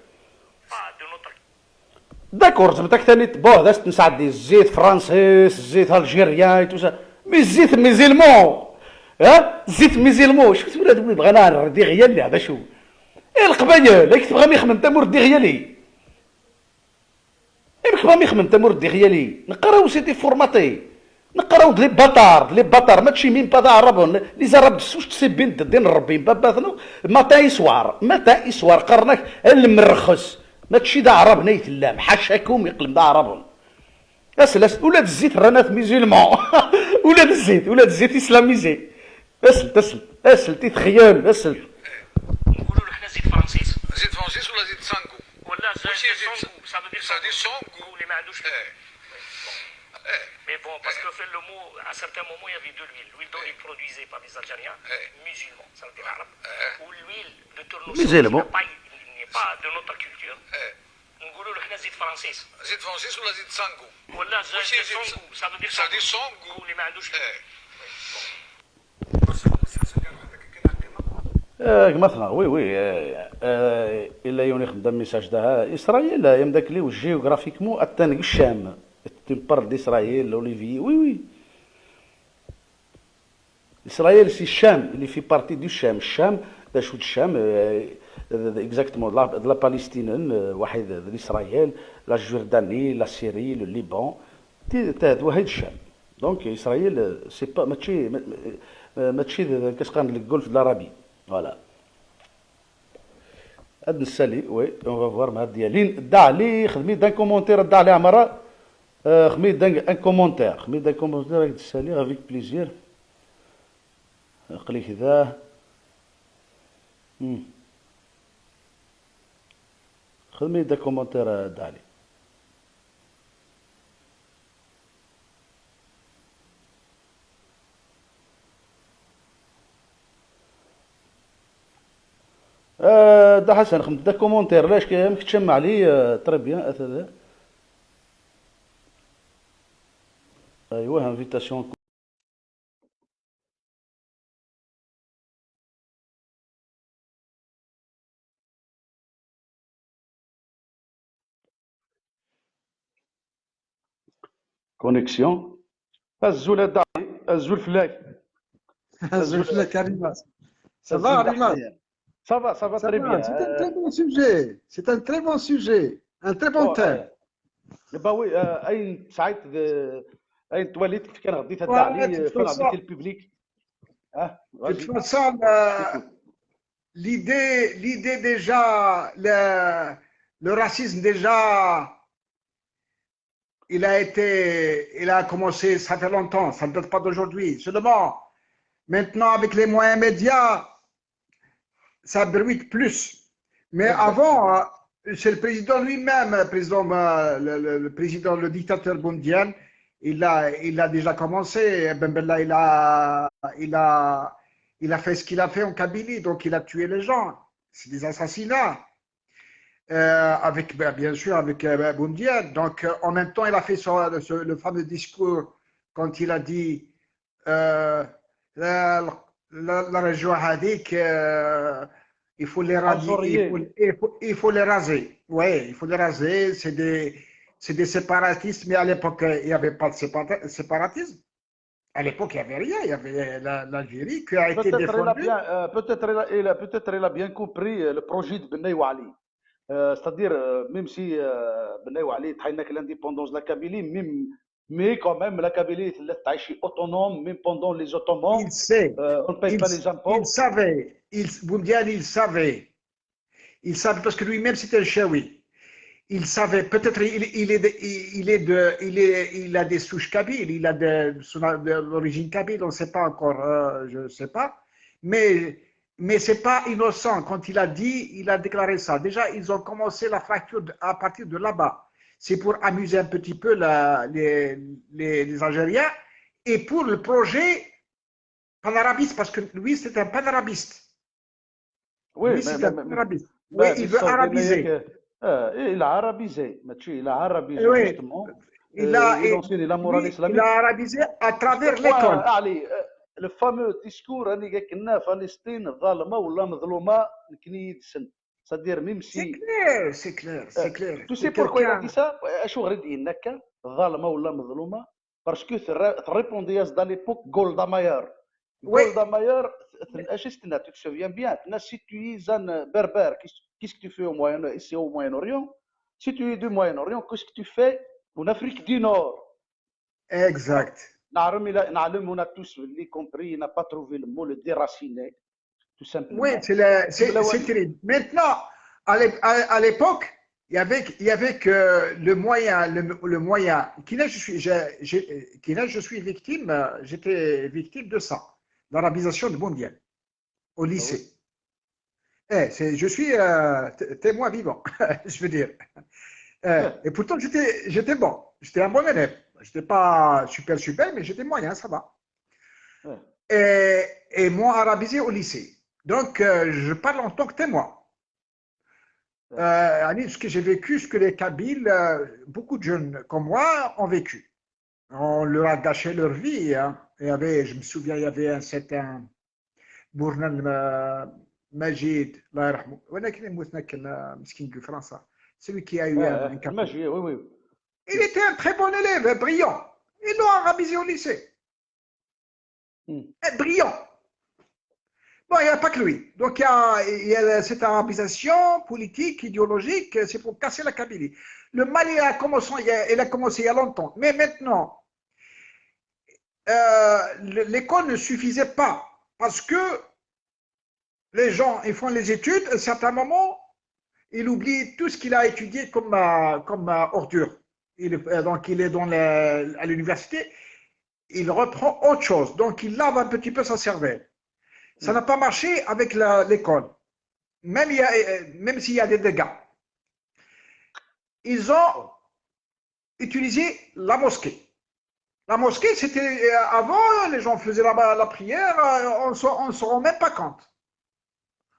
D'accord, زعما داك ثاني، bon, هذا نسعدي الزيت فرنسيس، الزيت الجيريان، tout ça. Mais الزيت musulman، ها؟ الزيت musulman، شفت ولاد ولي بغينا نردي غيالي، هذا شو؟ إيه القبايل، هاك تبغى ما يخمم تمور دي غيالي. إيه بك ما يخمم تمور دي غيالي. نقراو c'est des formatés. نقراو د les bâtards، د les bâtards، ماشي même pas د عرب، les arabes de souche تسيبين الدين ربي باباتنا، matin et soir، matin et soir، قرنك المرخص، ماشي د عرب نيت اللام، حاشاكم يقلم د عرب. اسل، اسل، ولاد الزيت رانا في musulman. ولاد الزيت، ولاد الزيت islamisé. اسل، اسل، اسل، تتخيل، اسل. نقولوا له حنا زيت فرنسيس. زيت فرنسيس ولا زيت صنغو؟ ولا زيت صنغو، ça veut dire صنغو. اللي ما عندوش. Mais bon, parce que في le mot, à certains moments, il y avait de l'huile. L'huile dont ils produisaient par les Algériens, musulmans, ça veut dire arabe. Ou l'huile de tournesol, musulman, qui n'a pas, n'est pas de notre culture. نقولوا له حنا زيت فرنسيس. زيت فرنسيس ولا زيت صنغو؟ ولا زيت صنغو، ça veut dire صنغو. اللي ما عندوش. آه، كما ثنا، oui, oui, آه، آه، إلا يوني خدام message ده، إسرائيل، آه، يمداك لي géographiquement أتان الشام. Tu me parles d'Israël, l'Olivier, oui, oui. Israël, c'est Cham, il fait partie du Cham. Cham, d acu d Ccam, euh, d, d, exactement, d la, d la Palestine, euh, waḥid d l'Israël, la Jordanie, la Syrie, le Liban, ti, ta, d waḥid Ccam. Donc, Israël, euh, c'est pas, mačči, ma, ma, mačči d, d, qu'est-ce qu'on, le golfe de l'Arabie. Voilà. Ad nessali, oui, on va voir ma ad yalin. Dda Ɛli, xdem-iyi-d un commentaire, Dda Ɛli Ɛmara. Euh, xdem-iyi-d un, un commentaire. Xdem-iyi-d un commentaire, ad nessali avec plaisir. Aql-ik da. Hmm. Xdem-iyi-d un commentaire, euh, Dda Ɛli. Euh, Dda Ḥasan, xdem-d un commentaire. Lac, amek teččam, Ɛli? Euh, très bien, ata da. Aywa, invitation. Connexion. Azul a Dda Ɛli, azul fell-ak. Azul fell-ak a Rimas. Ça va, Rimas? Ça va, ça va très bien. C'est un très bon sujet. C'est un très bon sujet. Un très bon thème. Bah oui, euh, ayen tesɛiḍ d ayen twaliḍ, fkan ɣ-d-it a Dda Ɛli, fkan ɣ-d-it i le public. Ah, de toute façon, euh, l'idée, l'idée déjà, le, le racisme déjà, il a été, il a commencé, ça fait longtemps, ça ne date pas d'aujourd'hui. Seulement, maintenant, avec les moyens médias, ça bruite plus. Mais avant, euh, c'est le président lui-même, euh, président, euh, le, le- le président, le dictateur Boun Diène, il a, il a déjà commencé. Ben Bella, il a, il a, il a fait ce qu'il a fait en Kabylie, donc il a tué les gens. C'est des assassinats. Euh, avec, ben, bien sûr, avec euh, Boun Diène. Donc, euh, en même temps, il a fait son- le, ce- le fameux discours quand il a dit euh, la, la- la région هذيك, euh, il faut les radier, il faut, il faut, il faut les raser. Oui, il faut les raser. C'est des, c'est des séparatistes, mais à l'époque, euh, il n'y avait pas de sépara- séparatisme. À l'époque, il n'y avait rien. Il y avait la- l'Algérie qui a été défendue. Peut-être il a bien, euh, peut-être il a, il a- peut-être il a bien compris euh, le projet de Benay Wali. Euh, c'est-à-dire, euh, même si euh, Benay Wali تحينا l'indépendance de la Kabylie, même, mais quand même, la Kabylie, elle est autonome, même pendant les Ottomans, il sait, euh, on ne paye il, pas les impôts. Il savait, il, Boundiane, il savait. Il savait parce que lui-même, c'était un Chaoui. Il savait, peut-être il, il est de, il est de, il est, il a des souches kabyles, il a de, son- de l'origine kabyle, on ne sait pas encore, euh, je ne sais pas. Mais, mais c'est pas innocent quand il a dit, il a déclaré ça. Déjà, ils ont commencé la fracture de- à partir de là-bas. C'est pour amuser un petit peu la- les, les- les Algériens et pour le projet panarabiste, parce que lui, c'est un panarabiste. Oui, lui, c'est un panarabiste. Oui, il veut arabiser. Ah, il a arabisé, mačči, il a arabisé, justement. Il a, il a arabisé à travers l'école. Allez, euh, le fameux discours, أنا قلنا فلسطين ظالمة ولا مظلومة، نكني يدسن. C'est-à-dire, même si... C'est clair, c'est clair, c'est clair. Tu sais pourquoi il a dit ça? Acuɣer i d-yenna akka, ظالمة ولا مظلومة? Parce que تريبوندي-as à l'époque Golda Meir. Golda Meir, acu i s-tenna, tu te souviens bien, tenna, si tu es un berbère, qu'est-ce qu'est-ce que tu fais au Moyen, ici au Moyen-Orient? Si tu es du Moyen-Orient, qu'est-ce que tu fais en Afrique du Nord? Exact. نعلم، نعلم, on a tous, y compris, il n'a pas trouvé le mot, le déraciné, tout simplement. Oui, c'est terrible. Maintenant, à l'époque, il y avait, il y avait que le moyen, le, le moyen. Qui je suis, je, je, qui je suis victime, euh, j'étais victime de ça, l'arabisation de Boundiène au lycée. Eh, c'est, je suis euh, témoin vivant, je veux dire. Eh, et pourtant, j'étais, j'étais bon. J'étais un bon élève. J'étais pas super, super, mais j'étais moyen, ça va. Et, et m'ont arabisé au lycée. Donc, euh, je parle en tant que témoin. Euh, ce que j'ai vécu, ce que les Kabyles, euh, beaucoup de jeunes comme moi ont vécu. On leur a gâché leur vie. Hein. Il y avait, je me souviens, il y avait un certain Bournan euh, Majid, الله يرحمه. وين كان يموتنا كان مسكين في فرنسا. Celui qui a eu un, un Majid, oui, oui. Il était un très bon élève, brillant. Ils l'ont arabisé au lycée. Hmm. Brillant. Bon, il n'y a pas que lui. Donc, il y a, il y a cette arabisation politique, idéologique, c'est pour casser la Kabylie. Le mal, il a commencé, il a, il a commencé il y a longtemps. Mais maintenant, euh, l'école ne suffisait pas parce que les gens, ils font les études, à un certain moment, il oublie tout ce qu'il a étudié comme, euh, comme euh, ordure. Il, euh, donc, il est dans la, à l'université, il reprend autre chose. Donc, il lave un petit peu sa cervelle. Ça n'a pas marché avec l'école, même, euh, même s'il y a des dégâts. Ils ont utilisé la mosquée. La mosquée, c'était euh, avant, les gens faisaient la, la prière, euh, on ne se rend même pas compte.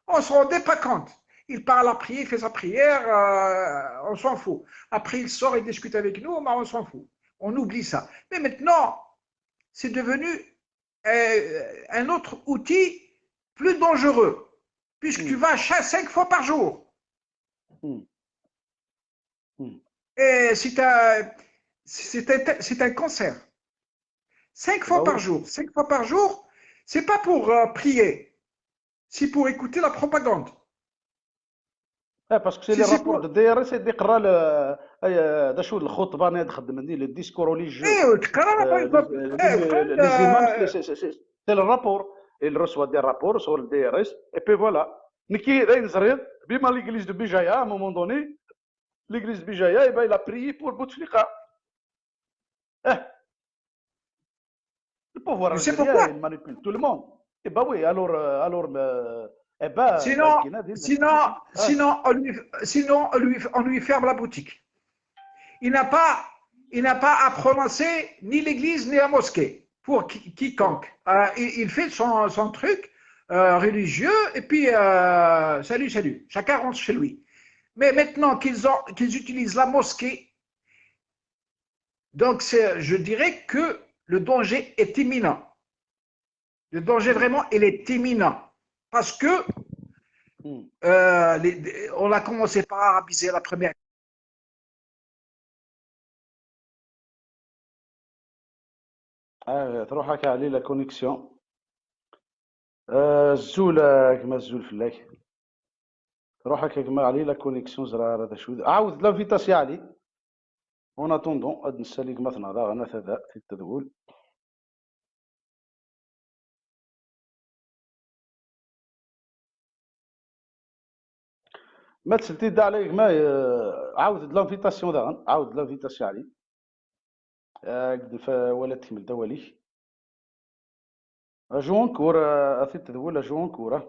On ne se rendait pas compte. Il part à la prière, il fait sa prière, euh, on s'en fout. Après, il sort et discute avec nous, mais on s'en fout. On oublie ça. Mais maintenant, c'est devenu euh, un autre outil plus dangereux, puisque tu vas à chaque cinq fois par jour. Et c'est un, c'est un, un cancer. Cinq fois par jour, cinq fois par jour, c'est pas pour euh, prier, c'est pour écouter la propagande. Eh, parce que c'est les rapports de D R S et des قرا ل- eh, d acu الخطبه اللي تخدم عندي le discours religieux. ايوا تقرا les imams, c'est le rapport. Il reçoit des rapports sur le D R S et puis voilà. نكي داين زرير بما l'église de Béjaïa à un moment donné, l'église de Béjaïa, eh ben, il a prié pour Bouteflika. Eh. Le pouvoir algérien, il manipule tout le monde. Eh ben oui, alors, euh, alors euh, eh ben, sinon, sinon, sinon, on lui, sinon on, lui, on lui ferme la boutique. Il n'a pas, il n'a pas à prononcer ni l'église ni la mosquée pour quiconque. Euh, il, il, fait son, son truc euh, religieux et puis euh, salut, salut. Chacun rentre chez lui. Mais maintenant qu'ils ont, qu'ils utilisent la mosquée, donc je dirais que le danger est imminent. Le danger vraiment, il est imminent. Parce que euh, les, on a commencé par arabiser la première. آه، تروح هكا علي la connexion. آه، الزول، آه، كما الزول فلاك. تروح هكا كما علي la connexion زرا هذا شو. عاود l'invitation علي. En attendant, ad nessali gma-tneɣ daɣen ata da, tiṭ tedwel. Ma tselti-d ɛla gma, eh, ɛawed-d l'invitation daɣen, ɛawed-d l'invitation ɛli. Eh, wala tkemmel-d awal-ik. Ajoue encore, eh, a t-id-tedwel, ajoue encore, ah.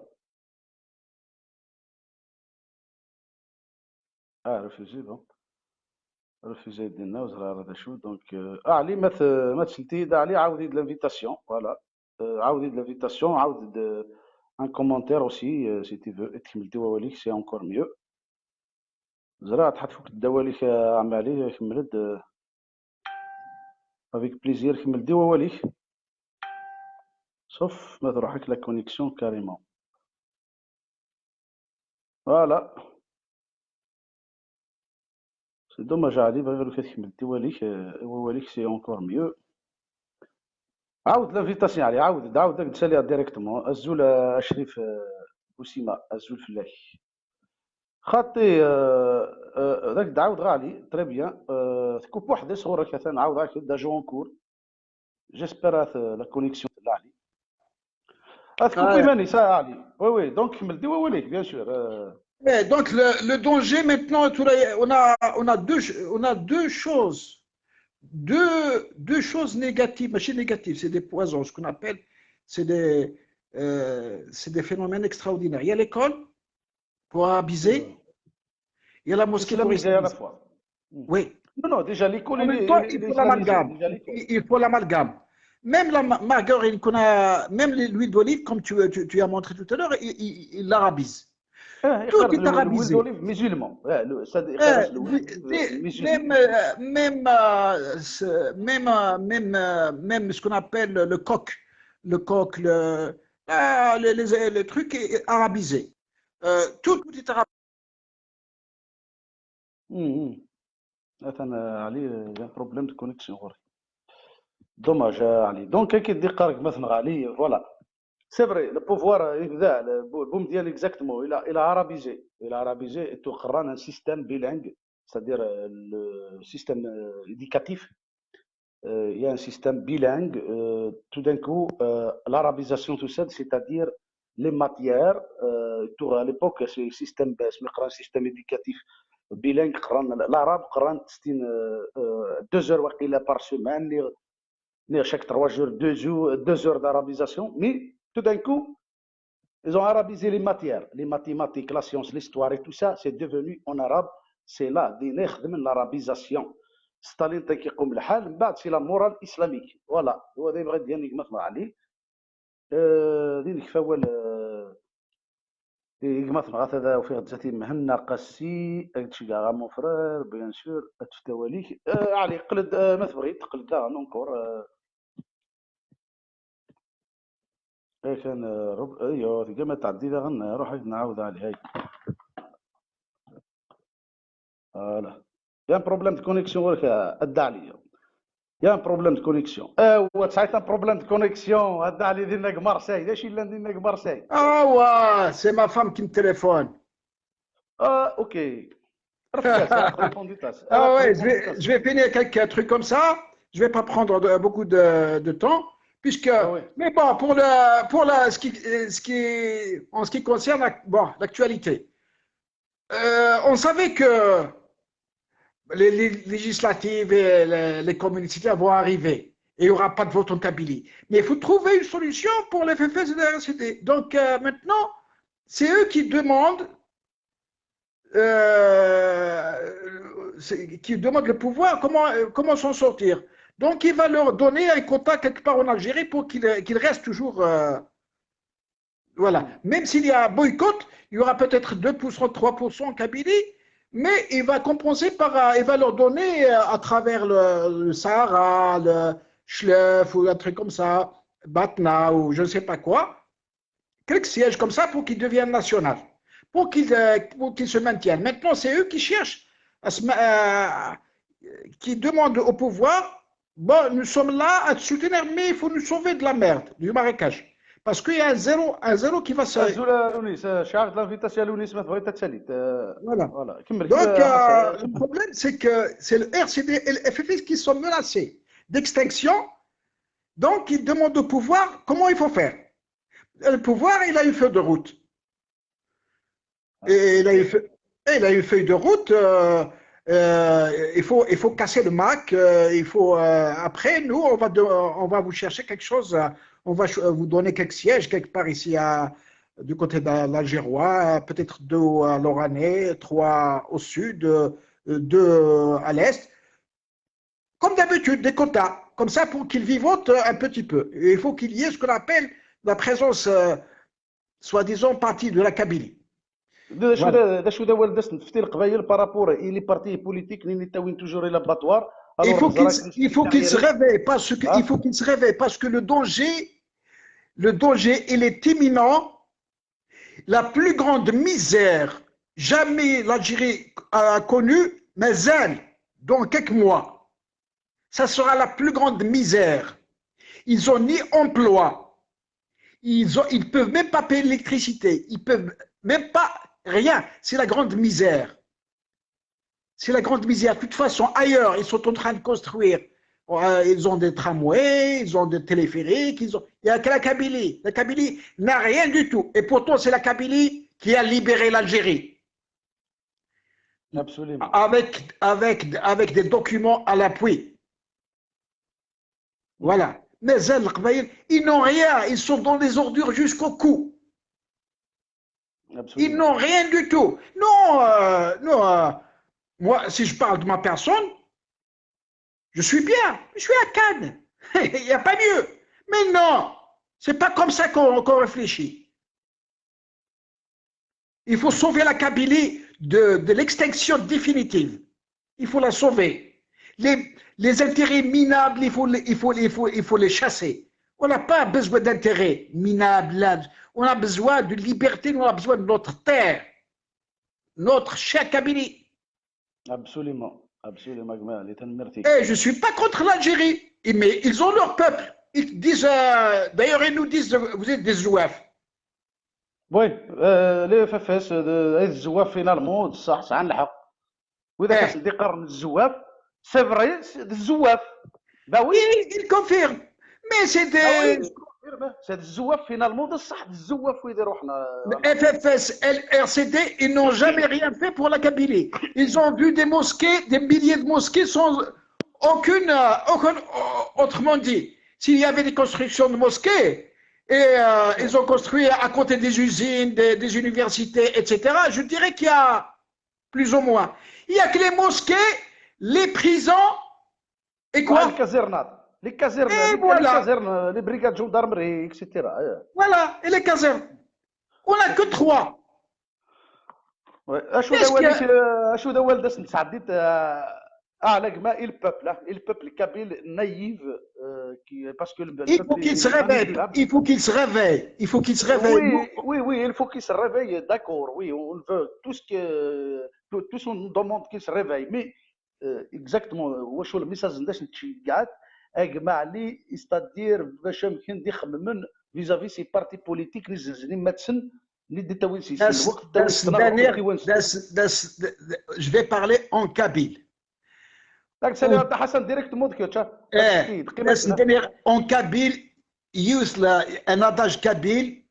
Ah, refusé, donc. Refusé, d-yenna, ur ẓriɣ ara d acu. Donc, euh, ah, ɛli, ma t-, ma tselti-d, ɛli, ɛawed-iyi-d l'invitation, voilà. Euh, ɛawed-iyi-d l'invitation, ɛawed-d, euh, un commentaire aussi, euh, si tu veux. Tkemmel-d i wawal-ik, c'est encore mieux. Ẓriɣ ad tḥad tfuk-d awal-ik, a Ɛmali, kemmel-d, euh, avec plaisir, kemmel-d i wawal-ik. Sauf ma truḥ-ak la connexion carrément. Voilà. C'est dommage, Ali, bɣiɣ ad tkemmel-d i wawal-ik, euh, i wawal-ik, c'est encore mieux. عاود l'invitation, Ali, عاود، عاود ad k-d-saliɣ directement. Azul, euh, Achrif, euh, Bousima, azul fell-ak. Xaṭi, euh, euh, ad ak-d-ɛawdeɣ, Ali, très bien. Euh, tkup weḥd-s ɣur-k, atan ɛawdeɣ-ak-d, ajoue encore. J'espère que la connexion est là, Ali. Ah, tkup iman-is, ah, Ali. Oui, oui, donc, kemmel-d i wawal-ik, bien sûr. Euh. Eh, donc, le, le danger maintenant, on a, on a deux, on a deux choses. Deux, deux choses négatives, mais c'est négatif, c'est des poisons, ce qu'on appelle, c'est des, euh, c'est des phénomènes extraordinaires. Il y a l'école, pour arabiser, il y a la mosquée pour islamiser. À la fois. Oui. Non, non, déjà l'école. En même temps, il faut l'amalgame. Il faut l'amalgame. Même la margarine qu'on a, même l'huile d'olive, comme tu, tu, tu, as montré tout à l'heure, il, il, il l'arabise. Tout est arabisé. L'huile d'olive musulman. Même, même, même, même, même ce qu'on appelle le coq, le coq, le, les, les, les trucs arabisés. Euh, tout, tout est arabisé. Attends, Ali, il y a un problème de connexion. Dommage, Ali. Donc, كي دي قارك مثلا علي, voilà. C'est vrai, le pouvoir, euh, يبدا، le Bou-، Boumediene exactement, il a, il a arabisé. Il a arabisé, et tout, قران un système bilingue, c'est-à-dire, euh, le système, euh, éducatif. Euh, il y a un système bilingue. Euh, tout d'un coup, euh, l'arabisation, tout ça, c'est-à-dire les matières. Euh, tout, à l'époque, c'est système, ben, c'est un système éducatif bilingue. قران l'arabe, قران ستين, euh, euh, deux heures وقيلة par semaine, ني chaque trois jours, deux jours, deux heures d'arabisation. Mais tout d'un coup, ils ont arabisé les matières, les mathématiques, la science, l'histoire et tout ça, c'est devenu en arabe. C'est là, دينا خدمنا l'arabisation. ستالين تا كيقوم الحال، من بعد c'est la morale islamique. Voilà، هو هذا يبغي ديالنا كما تنغ عليه. آه، دين كفاول، آه، دين كما تنغ هذا وفي غد زاتي مهنا قاسي، هادشي كاع mon frère، bien sûr، اتفتاواليك. آه، علي، قلد، آه، ما تبغي تقلد، آه، نونكور، آه، إيه كان، آه، رب-، ايوه، تلقى ما تعدي ذا غنى، روح هاك نعاود عليه، هاي. Voilà. Il y a un problème de connexion, ولك أدى عليا. Il y a un problème de connexion. ايوا، c'est un problème de connexion. أدى علي دينا Marseille. داش إلا دينا Marseille. Ah ouais, c'est ma femme qui me téléphone. Ah, ok. رفيع، ريبوندي تاس. Ah ouais, je vais, je vais finir quelques trucs comme ça. Je vais pas prendre de- beaucoup de, de temps. Puisque, Ah oui. Mais bon, pour, le, pour la, ce qui, ce qui, en ce qui concerne la- bon, l'actualité, euh, on savait que les, les législatives et les, les communicipales vont arriver. Et il n'y aura pas de vote en Kabylie. Mais il faut trouver une solution pour les F F S et les R C D. Donc euh, maintenant, c'est eux qui demandent euh, c'est- qui demandent le pouvoir, comment, euh, comment s'en sortir. Donc, il va leur donner un quota quelque part en Algérie pour qu'ils qu'ils restent toujours. Euh, voilà. Même s'il y a un boycott, il y aura peut-être deux pour cent, trois pour cent en Kabylie, mais il va compenser par. Euh, il va leur donner euh, à travers le, le Sahara, le Chlef ou un truc comme ça, Batna ou je ne sais pas quoi, quelques sièges comme ça pour qu'ils deviennent national, pour qu'ils euh, pour qu'ils se maintiennent. Maintenant, c'est eux qui cherchent, à se ma- euh, qui demandent au pouvoir, bon, nous sommes là à te soutenir, mais il faut nous sauver de la merde, du marécage. Parce qu'il y a un zéro, un zéro qui va se. أزول لونيس، آه، شعرت l'invitation لونيس، ما تبغي تتساليت. آه، Voilà. Voilà. كمل. Donc, كمل، euh, آه، le problème, c'est que c'est le R C D et le F F S qui sont menacés d'extinction. Donc, ils demandent au pouvoir comment il faut faire. Le pouvoir, il a une feuille de route. Et il a une feuille, et il a une feuille de route. Euh, euh, il faut, il faut casser le mac. Euh, il faut, euh, après, nous, on va, de- on va vous chercher quelque chose. Euh, on va ch- vous donner quelques sièges quelque part ici, à, du côté de l'Algérois, peut-être deux à l'Oranais, trois au sud, euh, deux à l'est. Comme d'habitude, des quotas, comme ça pour qu'ils vivotent un petit peu. Et il faut qu'il y ait ce qu'on appelle la présence, euh, soi-disant, partie de la Kabylie. دا شو Voilà. دا، دا شو دا والد داس نفتي القبايل par rapport إلي parti politique نيني تاوين toujours إلى battoir. Il faut qu'ils il faut qu'ils se réveillent parce que Hein ? Il faut qu'ils se réveillent parce que le danger, le danger, il est imminent. La plus grande misère jamais l'Algérie a connue, mais elle, dans quelques mois, ça sera la plus grande misère. Ils ont ni emploi, ils ont, ils peuvent même pas payer l'électricité, ils peuvent même pas rien. C'est la grande misère. C'est la grande misère. De toute façon, ailleurs, ils sont en train de construire. Euh, ils ont des tramways, ils ont des téléphériques, ils ont... il n'y a que la Kabylie. La Kabylie n'a rien du tout. Et pourtant, c'est la Kabylie qui a libéré l'Algérie. Absolument. Avec, avec, avec des documents à l'appui. Voilà. Mais elles, les Kabyles, ils n'ont rien. Ils sont dans les ordures jusqu'au cou. Ils Absolument. N'ont rien du tout. Non, euh, non. Euh, moi, si je parle de ma personne, je suis bien. Je suis à Cannes. Il n'y a pas mieux. Mais non, c'est pas comme ça qu'on qu'on réfléchit. Il faut sauver la Kabylie de, de l'extinction définitive. Il faut la sauver. Les, les intérêts minables, il faut, les- il, faut, il, faut, il faut les chasser. On n'a pas besoin d'intérêts minables. On a besoin de liberté, on a besoin de notre terre, notre chère Kabylie. Absolument. Absolument, جماعة. اللي تنمرتي. Et je ne suis pas contre l'Algérie, mais ils ont leur peuple. Ils disent, euh, d'ailleurs, ils nous disent, vous êtes des zouaves. Oui, euh, les F F S, euh, d zouaves finalement, d ṣṣeḥ, sɛan lḥeqq. Wid akka Eh. Sen-d-iqqaren zouaves, c'est vrai, c'est des zouaves. Bah oui. Ils, ils confirment. Mais c'est Ah oui, des. je confirme. C'est des zouaves finalement, d ṣṣeḥ, d zouaves wid iruḥen. euh, F F S, L R C D, ils n'ont jamais rien fait pour la Kabylie. Ils ont vu des mosquées, des milliers de mosquées sans aucune, euh, aucune, autrement dit, s'il y avait des constructions de mosquées, et euh, ils ont construit à côté des usines, des, des universités, et cetera, je dirais qu'il y a plus ou moins. Il n'y a que les mosquées, les prisons, et Les quoi casernes. Les casernes, Et les, voilà. Les casernes, les brigades gendarmerie, et cetera. Euh, Voilà, et les casernes. On n'a que trois. Ouais. Acu d Qu'est-ce awal que- que, acu d awal d as-nesɛeddi, euh, ah, la gma, il peuple, hein, il peuple kabyle naïf, euh, qui, parce que le, le Il peuple faut qu'il est se réveille. manipulable. Il faut qu'il se réveille. Il faut qu'il se réveille. Oui, oui, oui, il faut qu'il se réveille, d'accord, oui, on veut tout ce que, tout, tout ce qu'on demande qu'il se réveille, mais, euh, exactement, واش هو le message نداش نتشجعت، a gma Ali, c'est-à-dire باش يمكن دي خممن vis-à-vis ces partis politiques اللي زنزنين ماتسن اللي دي تاويل سي Das, الوقت das, تاويل das, das, das, je vais parler en kabyle. داك سالي حتى حسن directement كيوتشا Eh, das, en kabyle, yiwet la, un adage kabyle,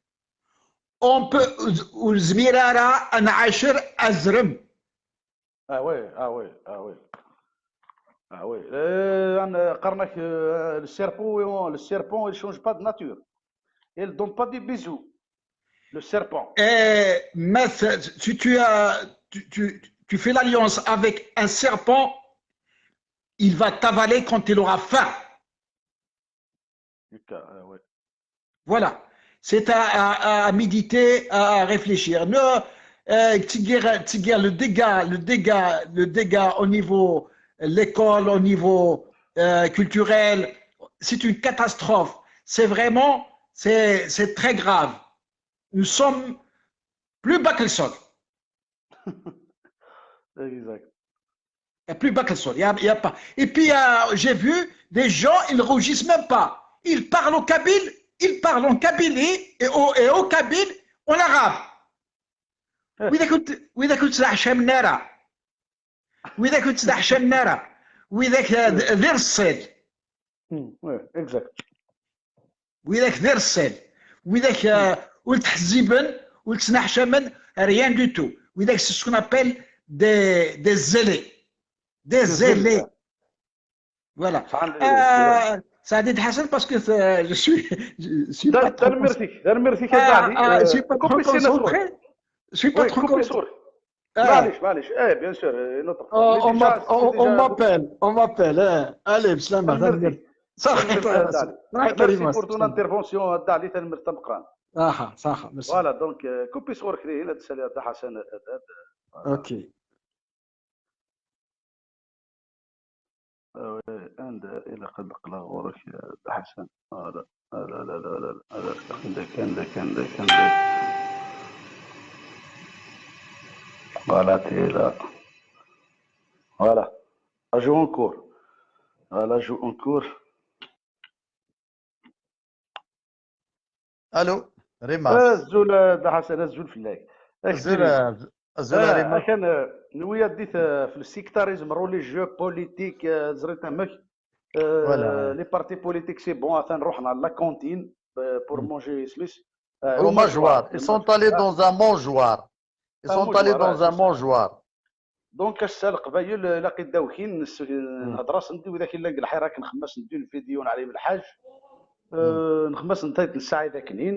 on peut, ur nezmir ara ad nɛacer azrem. Ah oui, ah oui, ah oui. Ah oui. Euh, أنا قرنك, euh, le serpent, oui, le serpent, il change pas de nature. Il donne pas des bisous. Le serpent. Et, mais si tu as, tu, tu, tu fais l'alliance avec un serpent, il va t'avaler quand il aura faim. Putain, ah ouais. Voilà. C'est à, à, à méditer, à réfléchir. Le, euh, tigir, tigir, le dégât, le dégât, le dégât au niveau l'école, au niveau, euh, culturel, c'est une catastrophe. C'est vraiment, c'est, c'est très grave. Nous sommes plus bas que le sol. Exact. Il n'y a plus bas que le sol. Il y a, il y a pas. Et puis, euh, j'ai vu des gens, ils ne rougissent même pas. Ils parlent au kabyle, ils parlent en Kabylie et au, et au kabyle, en arabe. Eh. وإذا كنت وإذا كنت سلاح شام نارا وإذا كنت سلاح شام نارا وإذا ذير الصيد Hmm, ouais, exact. وإذا ذير الصيد وإذا ولد حزيبن ولد سناح شامن, rien du tout. وإذا c'est ce qu'on appelle des, des zélés. Des zélés. Voilà. صحن Euh, Saïd Hassan, parce que euh, je suis, je suis pas trop تنمرتك تنمرتك Ah, يا ah, je زعدي. suis pas trop كوبي سي نصور. Concentré. Je suis pas Oui, trop كوبي Concentré. صور. Ah. معليش معليش, ايه, bien sûr, une autre fois. On, Mais on déjà, m'a- c'est on- on déjà m'appelle, on m'appelle, hein. Allez, بسلامة. تنمرتي. صح. تنمرتي يا زعدي. صح. Merci pour ton intervention, Dali, تنمرت تمقران. صح صح, merci. Voilà, donc, euh, كوبي صور كري هنا تسالي هذا حسن. Ok. عند إلى قد قلا غورك يا حسن. هذا هذا لا لا لا لا لا. عندك عندك عندك عندك. Voilà, t'es là. Voilà. Ajoute encore. Voilà, ajoute encore. Allô, Remas. Azul, euh, Dda Ḥasan, azul fell-ak. Azul, euh, azul, Ah, Remas. Akan, euh, nwiya dit, euh, في le sectarisme religieux, politique, euh, ẓriɣ amek. Euh, Voilà. Les partis politiques, c'est bon, atan ruḥen à la cantine, euh, pour Mm. Manger isem-is. Euh, Au au mangeoire. mangeoire. Ils sont allés Ah. dans un mangeoire. Ils Un sont allés mangeoire, dans ouais, un c'est ça. Mangeoire. Donc, ass-a, Leqbayel, euh, ilaq ad dawkin, s-, nhedder-asen-d i widak yellan deg lḥira, akken nxemmas-n-d une vidéo n Ɛli Belḥaǧ. Euh, nxemmas-n-d tayeḍ n Saɛid Aknin.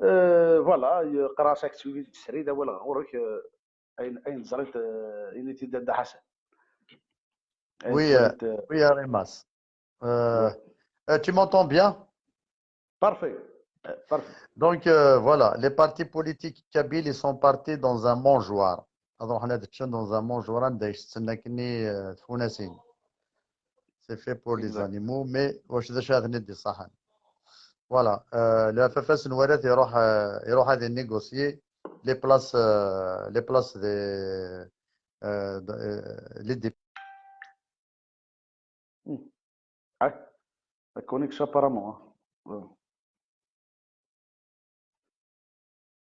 Euh, voilà, yeqra-as aktuel srid, awal ɣur-k, euh, ayen, ayen teẓriḍ, euh, ini-t-id a Dda Ḥasan. Ayen Oui, euh, teẓriḍ, euh, oui, Remas. Euh, euh, tu m'entends bien? Parfait. Euh, parfait. Donc, euh, voilà, les partis politiques kabyles, ils sont partis dans un mangeoire. Alors, on a des gens dans un mangeoire, on a des tfunassin. C'est fait pour les Exact. Animaux, mais واش هذا شي هذا ندي صح. Voilà, euh, le F F S نوارات يروح, euh, يروح هذا négocier les places, euh, les places des, euh, de- euh, les députés. Hmm. Ah, la connexion apparemment, hein.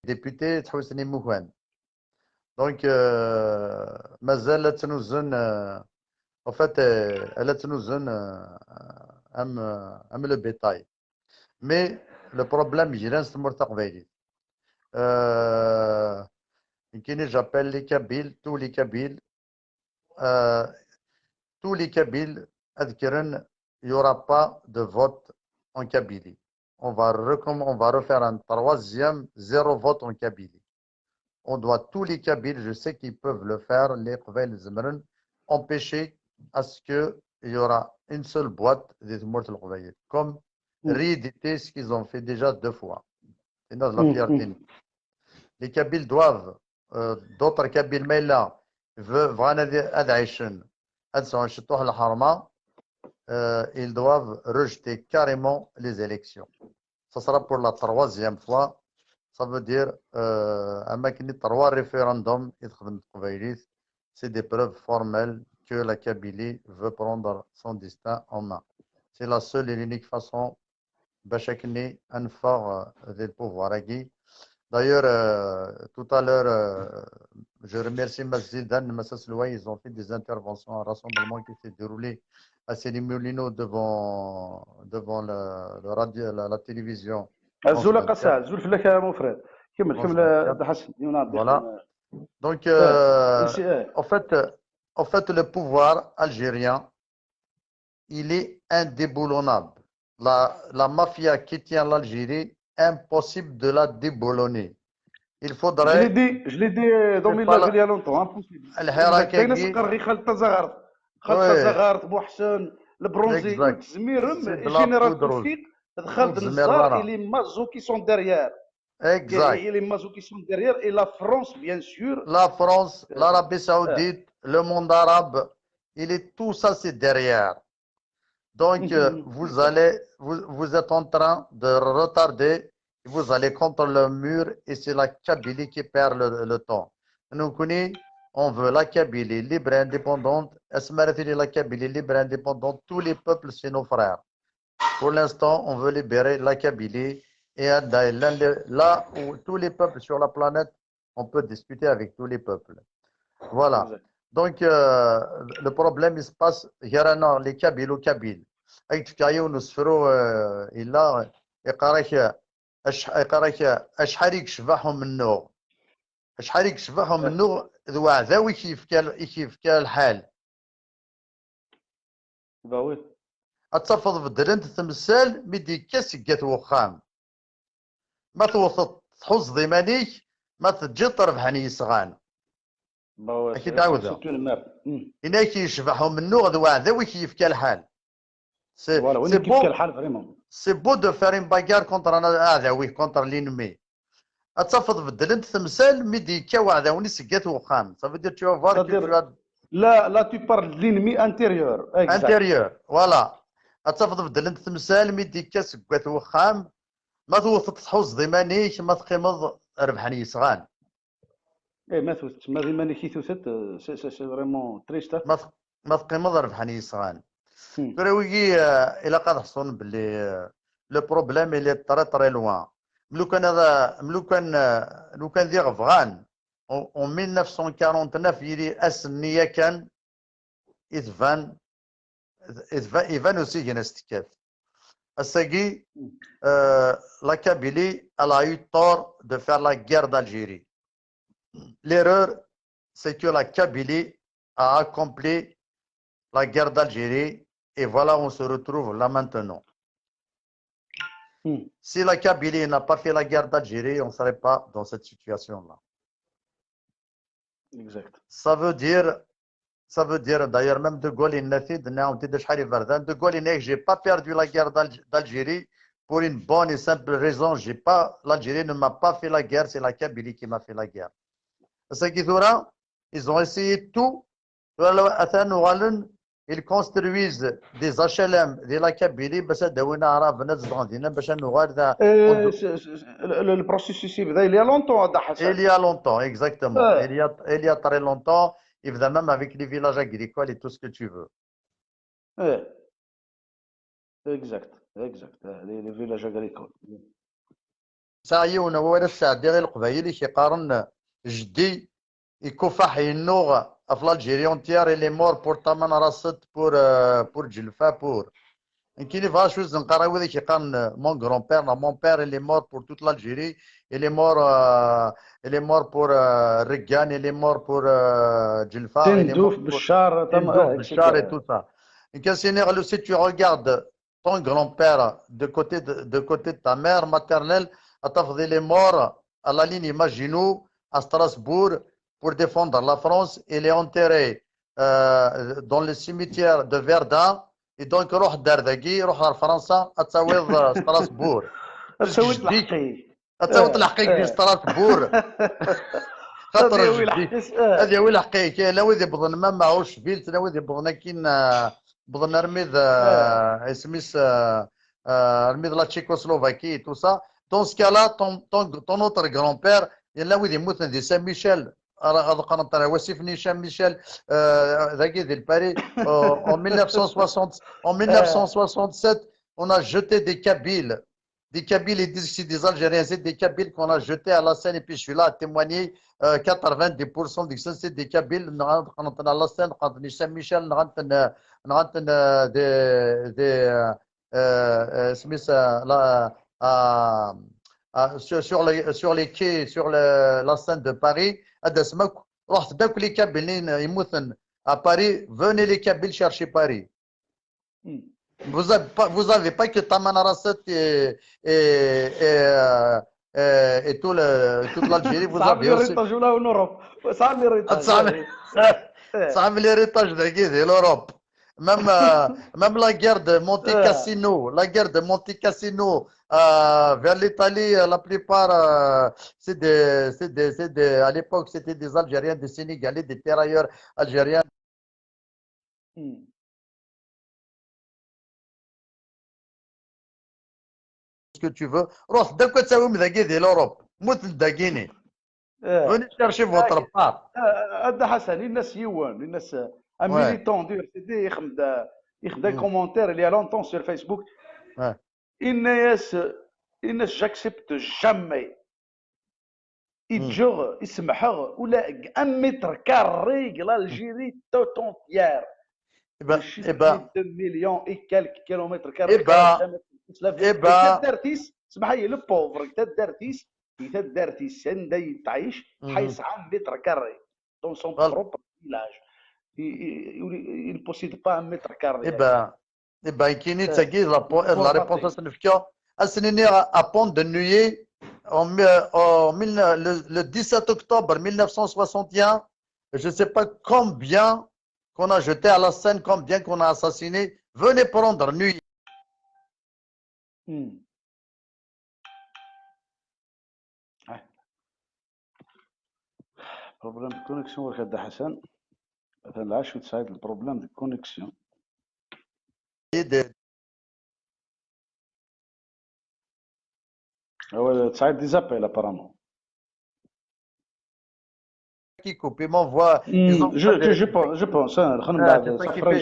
Député, tḥewsen imukan. Donc, euh, mazal la ttnuzen, euh, en fait, euh, la ttnuzen, euh, am, euh, am le bétail. Mais le problème, glan s tmurt taqbaylit. Euh, nekkini, j'appelle les Kabyles, tous les Kabyles, euh, tous les Kabyles, ad kkren, il n'y aura pas de vote en Kabylie. On va recomm-, on va refaire un troisième, zéro vote en Kabylie. On doit tous les Kabyles, je sais qu'ils peuvent le faire, les Qbayel zemren, empêcher à ce que il y aura une seule boîte des tmurt Leqbayel, comme rééditer ce qu'ils ont fait déjà deux fois. C'est notre la fierté. Les Kabyles doivent, euh, d'autres Kabyles, mais là, ve-, bɣan ad, ad ɛicen, ad sɛun ciṭuḥ lḥerma, euh, ils doivent rejeter carrément les élections. Ça sera pour la troisième fois. Ça veut dire, euh, am akken trois référendums i texdem teqbaylit, c'est des preuves formelles que la Kabylie veut prendre son destin en main. C'est la seule et l'unique façon bac akken ad neffeɣ, euh, di le pouvoir-agi. D'ailleurs, euh, tout à l'heure, euh, je remercie Mass Zidane, Mass Aselway, ils ont fait des interventions, un rassemblement qui s'est déroulé à Sidi Moulineau devant, devant le, le radio, la, la télévision. Azul a France Qassa, vingt-quatre. Azul fell-ak a mon frère. Kemmel, France kemmel, vingt-quatre. Dda Ḥasen, yiwen Abdi. Voilà. Donc, euh, en fait, en fait, le pouvoir algérien, il est indéboulonnable. La, la mafia qui tient l'Algérie, impossible de la déboulonner. Il faudrait... Je l'ai dit, je l'ai dit, euh, dans mes lives il y a longtemps, impossible. الحراك كاين كي خالد تزغرت، خالد تزغرت، بوحسن، البرونزي، exact. تزميرم، c'est de la général poudre rouge. توفيق، خالد النزار، et les mazos qui sont derrière. Exact. Et, et les mazos qui sont derrière, et la France, bien sûr. La France, euh, l'Arabie Saoudite, euh, le monde arabe, il est, tout ça, c'est derrière. Donc, euh, vous allez, vous, vous êtes en train de retarder, vous allez contre le mur, et c'est la Kabylie qui perd le, le temps. Nous, on veut la Kabylie libre et indépendante. Est-ce que la Kabylie libre et indépendante, tous les peuples, c'est nos frères. Pour l'instant, on veut libérer la Kabylie et là, là où tous les peuples sur la planète, on peut discuter avec tous les peuples. Voilà. Exact. Donc, euh, le problème, il se passe, gar-aneɣ, les Kabyles, les Kabyles. Ay tefka yiwen usefru, euh, illa, iqarak, ash-, iqarak, acḥal i yecbeḥ umennuɣ. Acḥal i yecbeḥ umennuɣ d uɛdaw i k-yefka, i k-yefka lḥal. Bah oui. Ad tafeḍ beddlent temsal mi d-yekka seg at wexxam. Ma tewteḍ tḥuzeḍ iman-ik, ma teǧǧiḍ rebḥen yesɣan. Bah ouais, ad k-id-ɛawdeɣ. Surtout le maire. Hmm. Ini-ak yecbeḥ umennuɣ d uɛdaw i k-yefka lḥal. C'est, voilà, c'est beau, c'est beau de faire une bagarre contre un, aɛdaw-ik, contre l'ennemi. Ad tafeḍ beddlent temsal mi d-yekka uɛdaw-nni seg at wexxam. Ça veut dire, tu vas voir que tu as... Là, là, tu parles de l'ennemi intérieur. Exact. Intérieur, voilà. Ad tafeḍ beddlent temsal mi d-yekka seg at wexxam. Ma tewteḍ tḥuzeḍ iman-ik, ma teqqimeḍ rebḥen yesɣan. Eh, ma tewteḍ, ma d iman-ik i tewteḍ, euh, c'est, c'est, c'est vraiment triste, hein. Ma t-, ma teqqimeḍ rebḥen yesɣan. Hmm. Tura wigi, euh, ilaq ad ḥṣun belli, euh, le problème, il est très, très loin. Mlukan ad, mlukan, euh, lukan d iɣebɣan, en, en mille neuf cent quarante-neuf, yili ass-nni yakan, i tban, i tba-, iban usigna s tekkat. Ass-agi, euh, la Kabylie, elle a eu tort de faire la guerre d'Algérie. L'erreur, c'est que la Kabylie a accompli la guerre d'Algérie et voilà, on se retrouve là maintenant. Hmm. Si la Kabylie n'a pas fait la guerre d'Algérie, on ne serait pas dans cette situation-là. Exact. Ça veut dire, ça veut dire, d'ailleurs, même De Gaulle, il l'a fait, de Gaulle, il a dit, j'ai pas perdu la guerre d'Al-, d'Algérie pour une bonne et simple raison. J'ai pas, l'Algérie ne m'a pas fait la guerre, c'est la Kabylie qui m'a fait la guerre. C'est ce qui, ils ont essayé tout. Tura atan uɣalen, ils construisent des H L M di la Kabylie bac ad d-awin aɛraben ad zedɣen dinna bac ad nuɣal da. Eh, on se, se, se, le, le, le processus yebda il y a longtemps, a Dda Ḥasan. Il y a longtemps, exactement. Eh. Il y a, il y a très longtemps, évidemment, avec les villages agricoles et tout ce que tu veux. Eh. Exact. Exact, les, les villages agricoles. Sɛiɣ yiwen wawal ad sɛeddiɣ i Leqbayel i k-iqqaren jeddi ikufaḥ yennuɣ ɣef l'Algérie entière, il est mort pour Tamanrasset, pour, euh, pour Djelfa, pour. Nekkini bɣiɣ acu zenqar i wid i k-iqqaren, euh, mon grand-père, non, mon père, il est mort pour toute l'Algérie, il est mort, euh, il est mort pour, euh, Reggane, il est mort pour, euh, Djelfa, il est mort Tindouf, Bechar, Tindouf, Bechar et tout ça. Nekkini, si tu regardes ton grand-père de côté de, de côté de ta mère maternelle, ad tafeḍ il est mort à la ligne Maginot à Strasbourg pour défendre la France. Il est enterré, euh, dans le cimetière de Verdun. Et donc, روح دار ذاكي، روح على فرنسا، ad tawiḍ, euh, Strasbourg. Ad tawiḍ lḥeqq-ik. Ad tawiḍ lḥeqq-ik di Strasbourg. Xaṭer ad yawi lḥeqq-ik. Ad yawi lḥeqq-ik. Llan wid yewwḍen ma Auschwitz, llan wid yewwḍen akkin, euh, wwḍen armi d, euh, isem-is, euh, euh, armi d la Tchécoslovaquie et tout ça. Dans ce cas-là, ton, ton, ton autre grand-père, yella wid yemmuten di Saint-Michel, ad qqaren wasif-nni Saint-Michel, euh, dagi di Paris, euh, en mille neuf cent soixante, en mille neuf cent soixante-sept, on a jeté des Kabyles. Des Kabyles, ils disent que c'est des Algériens, c'est des Kabyles qu'on a jetés à la Seine, et puis je suis là à témoigner, euh, quatre-vingt-dix pour cent des, c'est des Kabyles, nɣan-ten à la Seine, nɣan-ten Saint-Michel, nɣan-ten, euh, nɣan-ten, euh, des, des, euh, euh, euh, Smith, euh, là, à, à, sur, sur les, sur les quais, sur le, la Seine de Paris, ad d-tasem akk, ruḥet-d akk les Kabyles yemmuten à Paris, venez les Kabyles chercher Paris. Vous avez pas, vous avez pas que Tamanrasset et, et, et, euh, euh, et tout le, toute l'Algérie, vous avez aussi. L'héritage là en Europe. Ça, l'héritage. Ça, l'héritage de l'Europe. Même, euh, même la guerre de Monte Cassino, la guerre de Monte Cassino, euh, vers l'Italie, euh, la plupart, euh, c'est des, c'est des, c'est des, à l'époque, c'était des Algériens, des Sénégalais, des tirailleurs algériens. Ce que tu veux. Ruḥ-d akk ad tawim dagi di l'Europe. Muten dagini. Venez chercher votre part. A Dda Ḥasan, yenna-s yiwen, yenna-s, un militant dur, c'est-à-dire, ixdem-d, ixdem-d un commentaire il y a longtemps sur Facebook. Yenna-yas, yenna-s, j'accepte jamais. Iǧǧeɣ, isemḥeɣ ula deg un mètre carré deg l'Algérie tout entière. Eh ben, eh ben, deux millions et quelques kilomètres carrés. Eh ben, eh ben, taddart-is, smeḥ-iyi, le pauvre, taddart-is, di taddart-is anda yettɛic, ḥa yesɛa un mètre carré dans son propre village. Il, il, il ne possède pas un mètre carré. Eh ben, eh ben, kini tagi, la, la réponse à cette question, à Sénégal, à Pont de Neuilly, en, en, le, le dix-sept octobre mille neuf cent soixante et un, je ne sais pas combien qu'on a jeté à la Seine, combien qu'on a assassiné. Venez prendre Neuilly. Problème de connexion, Warkad Hassan. Attends, là, je suis de problème de connexion. Ah ouais, ça a des appels apparemment. Qui coupe, il m'envoie. Hmm, je, je, je pense, je pense, hein, vous arrêtez, il vaut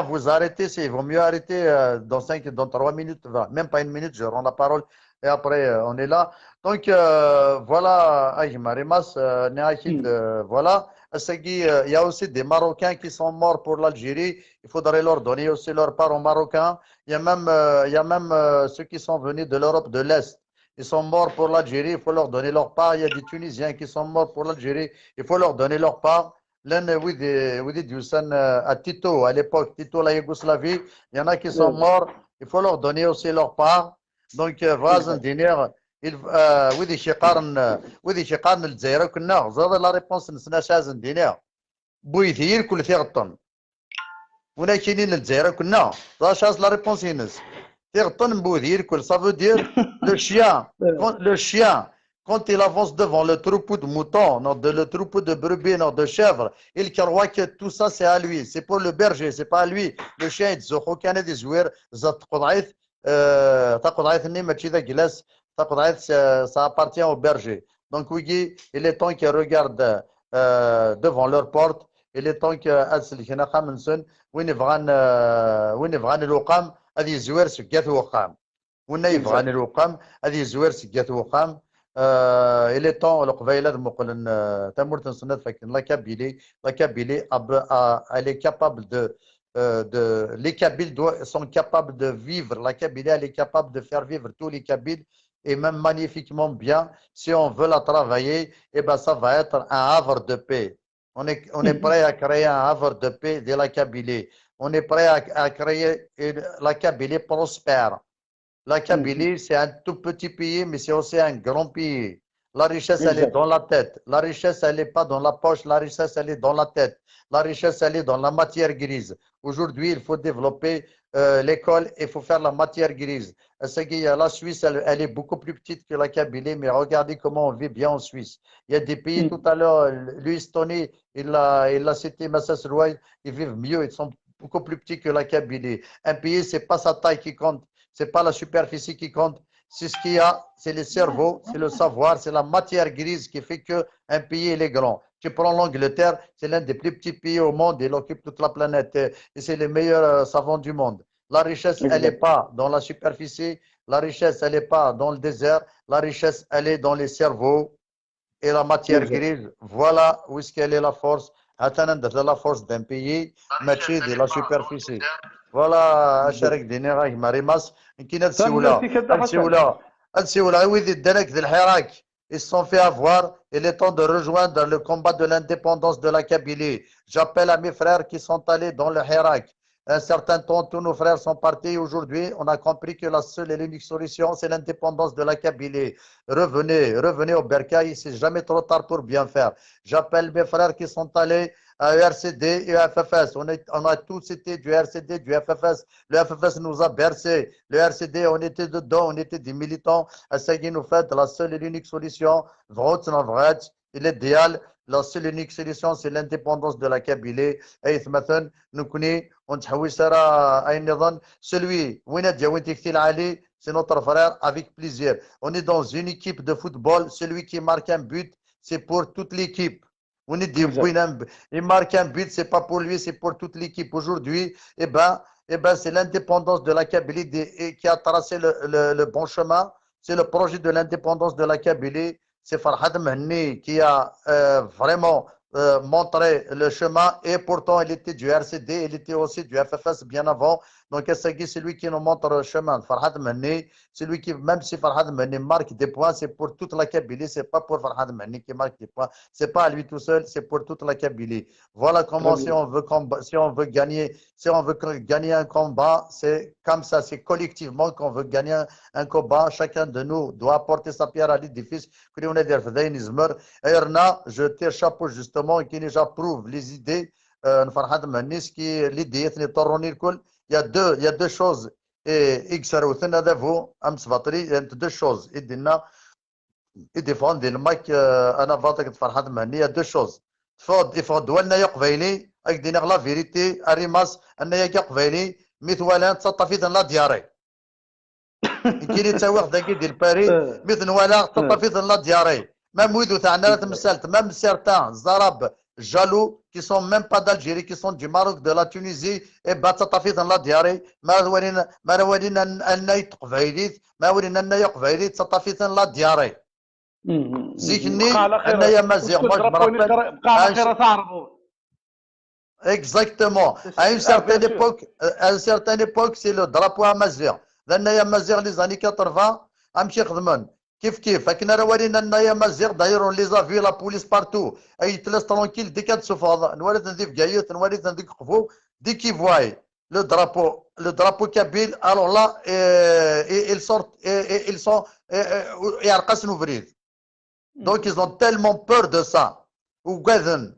mieux arrêter, c'est, il vaut mieux arrêter, euh, dans cinq, dans trois minutes, même pas une minute, je rends la parole et après, euh, on est là. Donc, euh, voilà, Aïe Marimas, euh, voilà. Il y a aussi des Marocains qui sont morts pour l'Algérie. Il faudrait leur donner aussi leur part aux Marocains. Il y a même, euh, il y a même, euh, ceux qui sont venus de l'Europe de l'Est. Ils sont morts pour l'Algérie, il faut leur donner leur part. Il y a des Tunisiens qui sont morts pour l'Algérie, il faut leur donner leur part. Llan wid i, wid i d-yusan, euh, à Tito, à l'époque, Tito, la Yougoslavie, il y en a qui sont morts, il faut leur donner aussi leur part. Donc, euh, bɣiɣ ad sen-d-iniɣ, il, euh, wid i k-iqqaren, euh, wid i k-iqqaren Lezzayer akk-nneɣ, ẓriɣ la réponse-nsen acu ad sen-d-iniɣ. Wwin-iyi irkel tiɣeṭṭen. Win akkin-in Lezzayer akk-nneɣ, ẓriɣ acu la réponse-ines. Tiɣeṭṭen n wwin-iyi irkel, ça veut dire le chien, quand, le chien, quand il avance devant le troupeau de moutons, non, de, le troupeau de brebis, non, de chèvres, il croit que tout ça c'est à lui, c'est pour le berger, c'est pas à lui. Le chien yettzuxxu kan ad izwir zdat tqeḍɛit, euh, taqeḍɛit-nni mačči d agla-s, taqeḍɛit, ça, ça appartient au berger. Donc, wigi, il est temps qu'ils regardent, euh, devant leur porte, il est temps que ad sellken axxam-nsen, win ibɣan, euh, win ibɣan lewqam, ad yezwir seg at uxxam. Winna yebɣan lewqam, ad yezwir seg at uxxam. Euh, il est temps, Leqbayel ad muqlen, euh, tamurt-nsen ad fakken. La Kabylie, la Kabylie a be- a- elle est capable de, euh, de, les Kabyles doivent- sont capables de vivre. La Kabylie, elle est capable de faire vivre tous les Kabyles et même magnifiquement bien. Si on veut la travailler, eh ben, ça va être un havre de paix. On est, on est prêt à créer un havre de paix de la Kabylie. On est prêt à, à créer une- la Kabylie prospère. La Kabylie, c'est un tout petit pays, mais c'est aussi un grand pays. La richesse, elle est dans la tête. La richesse, elle n'est pas dans la poche. La richesse, elle est dans la tête. La richesse, elle est dans la matière grise. Aujourd'hui, il faut développer euh, l'école, il faut faire la matière grise. Ass-agi, la Suisse, elle, elle est beaucoup plus petite que la Kabylie, mais regardez comment on vit bien en Suisse. Il y a des pays, tout à l'heure, l'Estonie, il l'a il l'a cité, Massas Roy, ils vivent mieux, ils sont beaucoup plus petits que la Kabylie. Un pays, c'est pas sa taille qui compte, c'est pas la superficie qui compte, c'est ce qu'il y a, c'est les cerveaux, c'est le savoir, c'est la matière grise qui fait que un pays il est grand. Tu prends l'Angleterre, c'est l'un des plus petits pays au monde, il occupe toute la planète euh, et c'est les meilleurs euh, savants du monde. La richesse, elle n'est pas dans la superficie, la richesse, elle n'est pas dans le désert, la richesse, elle est dans les cerveaux et la matière grise. Voilà où est-ce qu'elle est la force. Attends, la force d'un pays, matchée de la superficie. Voilà, Acharek Dini, Marimas, qui n'a de Siwla. Siwla. Siwla, oui, de Derek, de Hirak. Ils se sont fait avoir. Il est temps de rejoindre le combat de l'indépendance de la Kabylie. J'appelle à mes frères qui sont allés dans le Hirak. Un certain temps, tous nos frères sont partis. Aujourd'hui, on a compris que la seule et l'unique solution, c'est l'indépendance de la Kabylie. Revenez, revenez au Bercail, c'est jamais trop tard pour bien faire. J'appelle mes frères qui sont allés à E R C D et à F F S. On, est, on a tous été du R C D, du F F S. Le F F S nous a bercés. Le R C D, on était dedans, on était des militants. Ass-agi nufa-d la seule et l'unique solution, bɣu-tt neɣ bɣu-tt, l'idéal, la seule et unique solution, c'est l'indépendance de la Kabylie. Aytmaten, nekkni, ur nettḥewwis ara ayen nniḍen. Celui, win ad d-yawin tikti lɛali, c'est notre frère, avec plaisir. On est dans une équipe de football, celui qui marque un but, c'est pour toute l'équipe. Win i d-yewwin un bu- il marque un but, c'est pas pour lui, c'est pour toute l'équipe. Aujourd'hui, eh ben, eh ben, c'est l'indépendance de la Kabylie de- et qui a tracé le, le- le bon chemin. C'est le projet de l'indépendance de la Kabylie. C'est Farhad Mhenni qui a euh, vraiment euh, montré le chemin et pourtant il était du R C D, il était aussi du F F S bien avant. Donc, c'est lui qui nous montre le chemin. Farhad Mhenni, celui qui, même si Farhad Mhenni marque des points, c'est pour toute la Kabylie, c'est pas pour Farhad Mhenni qui marque des points, c'est pas à lui tout seul, c'est pour toute la Kabylie. Voilà comment, si on veut, comba- si on veut gagner, si on veut que- gagner un combat, c'est comme ça, c'est collectivement qu'on veut gagner un, un combat. Chacun de nous doit apporter sa pierre à l'édifice. Kul yiwen ad yerfed ayen yezmer. Yerna, je tire chapeau justement, qui déjà prouve les idées euh, n Farhad Mhenni, ce qui l'idée n Toroni. Il y a deux, il y a deux choses et i yesserwten adabu amesbaṭli, il y a deux choses. I d-yenna, i d-yeffɣen di lmak, euh, anabaḍ akked Farhad Mhenni, il y a deux choses. Teffeɣ-d, yeffeɣ-d wallen-agi aqbayli, ad k-d-iniɣ la vérité, Arimas, annay-agi aqbayli, mi t-walan, tettaṭṭaf-iten la diarrhée. Nekkini ttawiɣ dagi di Lpari, mi ten-walaɣ, tettaṭṭaf-iten la diarrhée. Même wid ur teɛni ara temsalt, même certains Arabes jaloux qui sont même pas d'Algérie, qui sont du Maroc, de la Tunisie, eh ben, tettaṭṭaf-iten la diarrhée. Ma ara walin, ma ara walin an- annay n teqbaylit, ma ara walin annay aqbayli, tettaṭṭaf-iten la diarrhée. Zik-nni, annay amaziɣ, moi, je me rappelle, bqa ɛla xir a taɛerbuḍt. Exactement. À une certaine époque, euh, à une certaine époque, c'est le drapeau amaziɣ. D annay amaziɣ, les années quatre-vingts, amek i xedmen. Kif kif, akken ara walin annay amaziɣ, d'ailleurs, on les a vus, la police partout. Ay te laisse tranquille, dès qu'ad tsuffɣeḍ, nwali-ten di Bgayet, nwali-ten deg Qbu, dès qu'ils voient le drapeau, le drapeau kabyle, alors là, euh, ils sortent, euh, ils sont, euh, euh, iɛreq-asen ubrid. Donc, ils ont tellement peur de ça. Ugaden.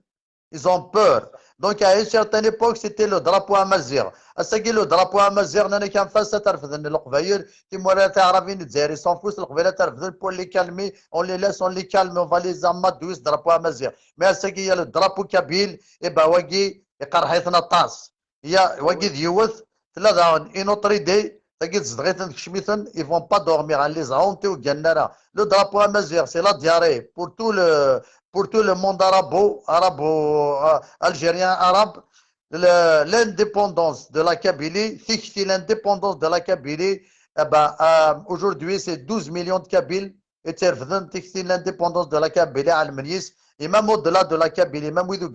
Ils ont peur. Donc, à une certaine époque, c'était le drapeau amaziɣ. Ass-agi, le drapeau amaziɣ, nnan-ak anef-as ad t-refden Leqbayel, timura tiɛrabin, Lezzayer, ils s'en foutent, Leqbayel ad t-refden pour les calmer, on les laisse, on les calme, on va les amadouer, drapeau amaziɣ. Mais ass-agi, il y a le drapeau kabyle, et ben, wagi, iqerreḥ-iten aṭas. Ya, wagi d yiwet, tella daɣen une autre idée, tagi tzedɣ-iten, tekcem-iten, ils vont pas dormir, hein, les honte ur gganen ara. Le drapeau amaziɣ, c'est la diarrhée pour tout le, pour tout le monde arabo, arabo, euh, algérien, arabe. le- l'indépendance de la Kabylie, tikti l'indépendance de la Kabylie, eh ben, euh, aujourd'hui, c'est douze millions de Kabyles et tirefden tikti l'indépendance de la Kabylie à l'Meniès, et même au-delà de la Kabylie, même oui, donc,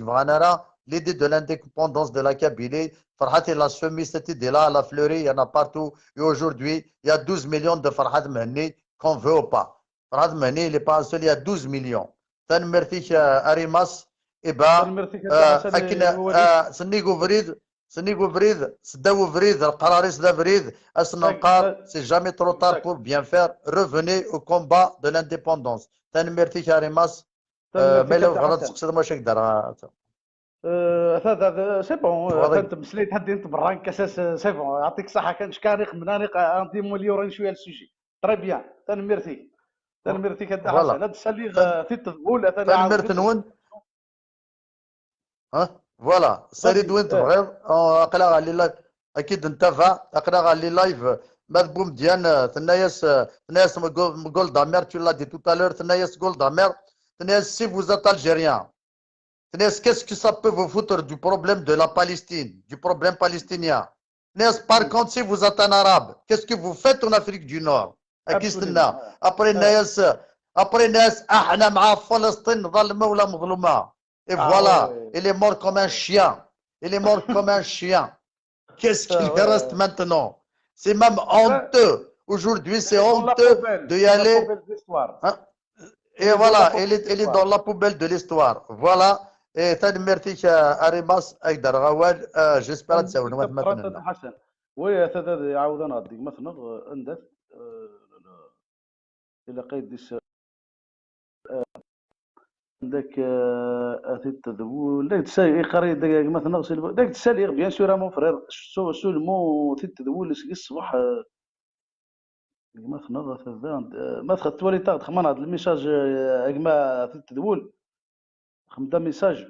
l'idée de l'indépendance de la Kabylie, Farhat, il a semé cette idée-là, elle a fleuri, il y en a partout. Et aujourd'hui, il y a douze millions de Farhat Mhenni, qu'on veut ou pas. Farhat Mhenni, il n'est pas un seul, il y a douze millions. Tanemmirt-ik, euh, Arimas. Eh ben, Tanemmirt-ik a euh, Ḥasan akken, i wawal-ik. Euh, sennig ubrid, sennig ubrid, seddaw ubrid, leqrar-is d abrid, ad s-nenqar, c'est jamais trop tard pour bien faire, revenez au combat de l'indépendance. Tanemmirt-ik, Arimas. Euh, Tanemmirt-ik ma a yella Dda bɣiḍ ad Ḥasan. tesqsiḍ ma cak dara. Euh, ata da, da, c'est bon, euh, Tebɣiḍ atan tmeslayt haddi n tberra n kasas, euh, c'est bon, يعطيك الصحة, kan ckan ixemnan, andi mulli ur ncu al sujet. Très bien, tanemmirt-ik. Tanemmirt-ik a Dda Voilà. Ḥasan. Ad d-saliɣ Tan- euh, tiṭ d wul, atan Tanemmirt-nwen. Hein? Voilà. Salut, d win tebɣiḍ. Oh, aql-aɣ ɣer les live. Akid ntabaɛ, aql-aɣ ɣer les live. Ma d Boumediene, euh, tenna-yas, euh, tenna-yas Mgo- Golda Meir, tu l'as dit tout à l'heure, tenna-yas Golda Meir, tenna-yas, si vous êtes algérien, tenna-yas, qu'est-ce que ça peut vous foutre du problème de la Palestine, du problème palestinien? Tenna-yas, par contre, si vous êtes un arabe, qu'est-ce que vous faites en Afrique du Nord? Akis tenna. Après, tenna-yas, après, tenna-yas, احنا مع فلسطين ظالمة ولا مظلومة. Et voilà, il est mort comme un chien. Il est mort comme un chien. Qu'est-ce qu'il lui reste maintenant? C'est même honteux. Aujourd'hui, c'est honteux d'y aller. Hein? Et voilà, il est, il est dans la poubelle de l'histoire. Voilà. Et tanemmirt-ik, euh, Arimas, ak-d-rreɣ awal, euh, j'espère ad tsawlem, ma tella. Oui, ata da iɛawed ad nɣeddi gma-tneɣ, euh, anda-t? Euh, ilaq ad dis-, euh, عندك, euh, أتيت تذبول. داك تسالي، يقري داك ما تنغ سيلفو. داك تسالي، bien sûr, mon frère. سو-، سولمو أتيت تذبول سي الصباح، euh، ما تنغ تذا. Euh, ما تخ-، تولي تاخد خمان هاد الميساج, euh, أكما أتيت تذبول. خمدا ميساج.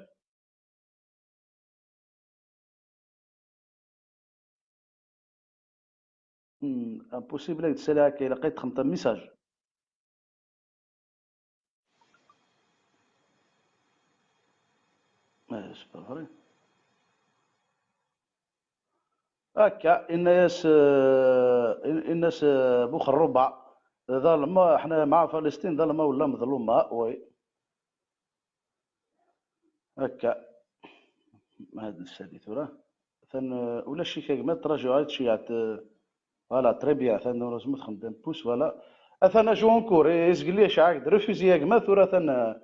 Hmm, impossible ad tsali akka, ilaq ad txemmeḍ message. Ah, c'est pas vrai. Akka, inna-yas, euh, in-, inna-yas, euh, Buxerruba, ظالمة, احنا مع فلسطين, ظالمة ولا مظلومة, oui. Akka. Ad nsali tura. Atan, euh, ulac-ik a gma, ttrajuɣ ad tceyɛeḍ, euh, voilà, très bien, atan ur txeddem pouce, voilà. Atan ajout en cours, izgel yecɛa-k-d, refusé a gma, tura atan, euh,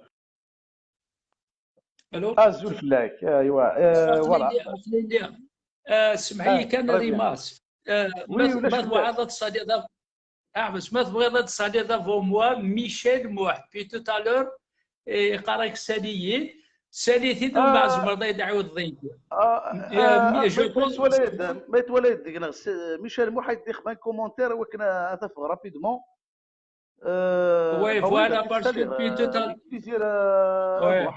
Allô? Azul fell-ak, aywa, euh, voilà. Aql-i, aql-i, euh, semmeḥ-iyi kan, Très bien. Arimas. Euh, Oui, ma, ulac ma fell-ak. tebɣiḍ ad tesaliḍ, a- Ahmed, ma tebɣiḍ ad tesaliḍ avant moi, Michel Mouh, puis tout à l'heure, eh, yeqqar-ak sali-yi, sali-t-id, u ma Ah. tzemreḍ ad yi-d-tɛiwdeḍ-iyi. Ah, Eh, ah, mi-, ah, je ma pense yettwali-d, ma yettwali-d deg-neɣ s-, Michel Mouh ad d-ixdem un commentaire, wakken ad t-afeɣ rapidement. Euh, Ouais, bah oui, voilà, ad parce que d-ssaliɣ, puis tout à euh, avec plaisir, euh, Ouais. Mouh.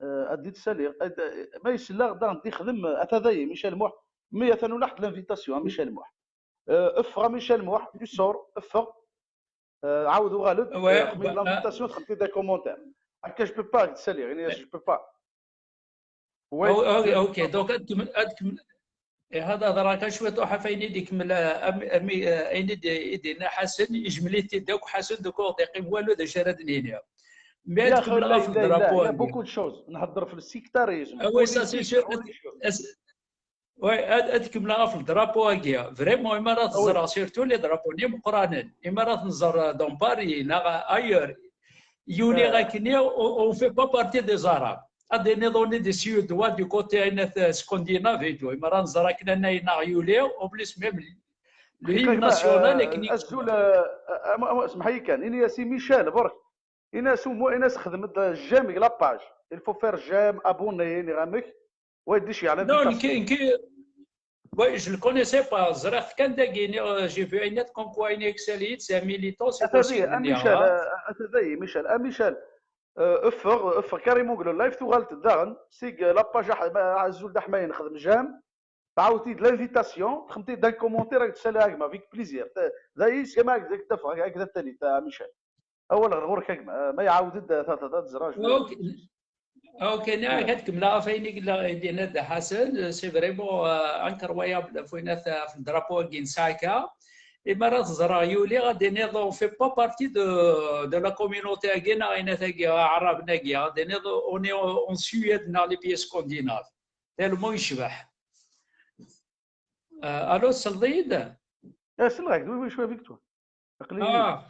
Euh, ad d-ssaliɣ. Ad, ma yesla daɣen d-ixdem, ata dayi, Michel Mouh. Mi atan ulaḥ l'invitation, a Michel Mouh. Euh, ffeɣ a Michel Mouh, tu sors, ffeɣ. Euh, ɛawed uɣal-d, Ouais, euh, xdem-iyi-d bah, l'invitation, txedmeḍ-id un commentaire. Akka, je peux pas, ad d-ssaliɣ, ini-as, je peux pas. Ouais, Oh, oh, je- ok, donc ad kem-, ad kem-, eh, ad hedreɣ kan cwiṭ, uḥaf ayen i d-ikemmel, eh, am-, ami-, eh, ayen i d-, i d-yenna Ḥasen, ijmel-it-id akk Ḥasen, donc ur ɣ-d-iqqim walu d acu ara d-nini. Mais يا ad أخي، kemmleɣ لا، ɣef لا، لا، drapeau il y a agi. Beaucoup de choses. نهضر في le sectarisme, Ah oui, ça c'est politique, sûr. Ad, religieux. as-, ouais, ad, ad kemmleɣ ɣef drapeau agi. Vraiment, imi ara Ah oui. t-ẓreɣ, surtout les drapeaux-nni meqqranen. Imi ara t-nẓer, euh, dans Paris, neɣ ailleurs. Yuli Euh. Akkenni, on, on fait pas partie des Arabes. Ad d-tiniḍ, on est des Suédois du côté, euh, scandinave et tout. Imi ara nẓer akken anay-nneɣ yuli, en plus même l'hymne Gma, national, euh, akken i azul, euh, euh, اسمح لي كان, ini-as i Michel, برك. Ini-as, au moins, ini-as xdem-d j'aime la page. Il faut faire j'aime, abonné, nniɣ-am-k. Wa yeddi ceyɛ Non, l'invitation. nekki, nekki, ouais, je le connaissais pas. Ẓriɣ-t kan dagi, euh, j'ai vu une lettre comme quoi il est exilé, c'est un militant, c'est Ata possible, dayi, a nniɣ, Michel, ah. euh, ata dayi, Michel, a Michel. Euh, ffeɣ, ffeɣ carrément deg le live, tuɣal-d daɣen, seg, euh, la page ah-, azul d aḥmayen, xdem j'aime, tɛawed-t-id l'invitation, txedmeḍ-id un commentaire, ad d-ssaliɣ a gma, avec plaisir. Ta-, dayi, c'est ma ak-d-, ak-d-afeɣ, ak-, ak-, ad d-tali, ta, Michel. Awal ɣer ɣur-k a gma, euh, ma iɛawed-d, ta, ta, ta, ad ẓreɣ, je vais Ok. Ok, nekk ad kemmleɣ ɣef wayen i yella i d-yenna Dda Ḥasen. C'est vraiment, euh, incroyable ɣef wayen at, ɣef le drapeau-agi n Saɛika. Imi ara t-ẓreɣ yuli, ad d-iniḍ, on fait pas partie de, de la communauté-agi neɣ ayen-agi aɛraben-agi, ad d-iniḍ on est en, en Suède neɣ les pays scandinaves. Tellement yecbeḥ. Euh, allô, selleḍ-iyi-d? Eh, selleɣ-ak, oui, oui, je suis avec toi. Aql-i. Ah,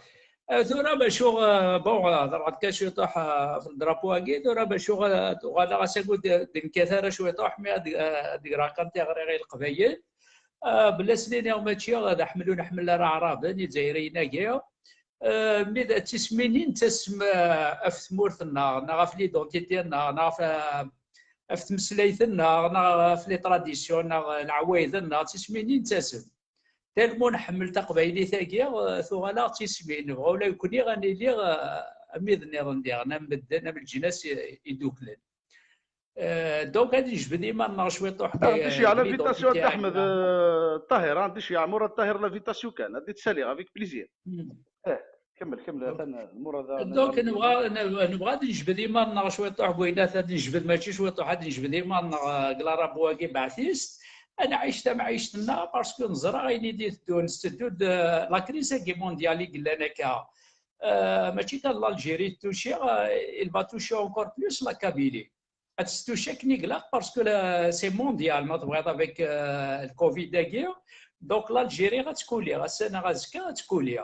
euh, tura bacu, euh, bon, euh, hḍeṛ-d kan cwiṭuḥ, euh, ɣef le drapeau-agi, tura bacu, euh, uɣaleɣ ass-agi ur d-, d-nekkat ara cwiṭuḥ, mi ad, euh, ad d-greɣ kan tiɣri i Leqbayel. Euh, bla s-nini mačči d aḥemmel ur nḥemmel ara Aɛraben, Izzayriyen-agi. Euh, mi d tismin i nettasem, euh, ɣef tmurt-nneɣ, neɣ ɣef l'identité-nneɣ, neɣ ɣef, euh, ɣef tmeslayt-nneɣ, neɣ ɣef les traditions, neɣ leɛwayed-nneɣ, d tismin i nettasem. Tellement nḥemmel taqbaylit-agi, eh, tuɣal-aɣ d tismin. Nebɣa ula d nekkni ad nili, eh, am wid nniḍen diɣen, am medden, am leǧnas i-, idduklen. Eh, donc, ad nejbed iman-nneɣ cwiṭuḥ. Ah, d cci l'invitation, Dda Ḥmed, eh, Ṭahir, ah, d cci Murad Ṭahir, l'invitation kan, ad d-tsaliɣ, avec plaisir. Eh, kemmel, kemmel, atan Murad. Donc, nebɣa, nebɣa ad nejbed iman-nneɣ cwiṭuḥ, deg wayen ad nejbed, mačči cwiṭuḥ, ad nejbed iman-nneɣ, eh, deg larabu-agi, baɛtist. Ad nɛic tamɛict-nneɣ, parce que neẓra ayen i d-iteddun, tetteddu-d, euh, la crise-agi mondiale i yellan akka. Euh, mačči kan l'Algérie touché, euh, il va toucher encore plus la Kabylie. Ad tettouché akken i ilaq, parce que la, c'est mondial, ma tebɣiḍ, avec, euh, le covid-agi. Donc l'Algérie ad tkuli, ass-a neɣ azekka ad tkuli.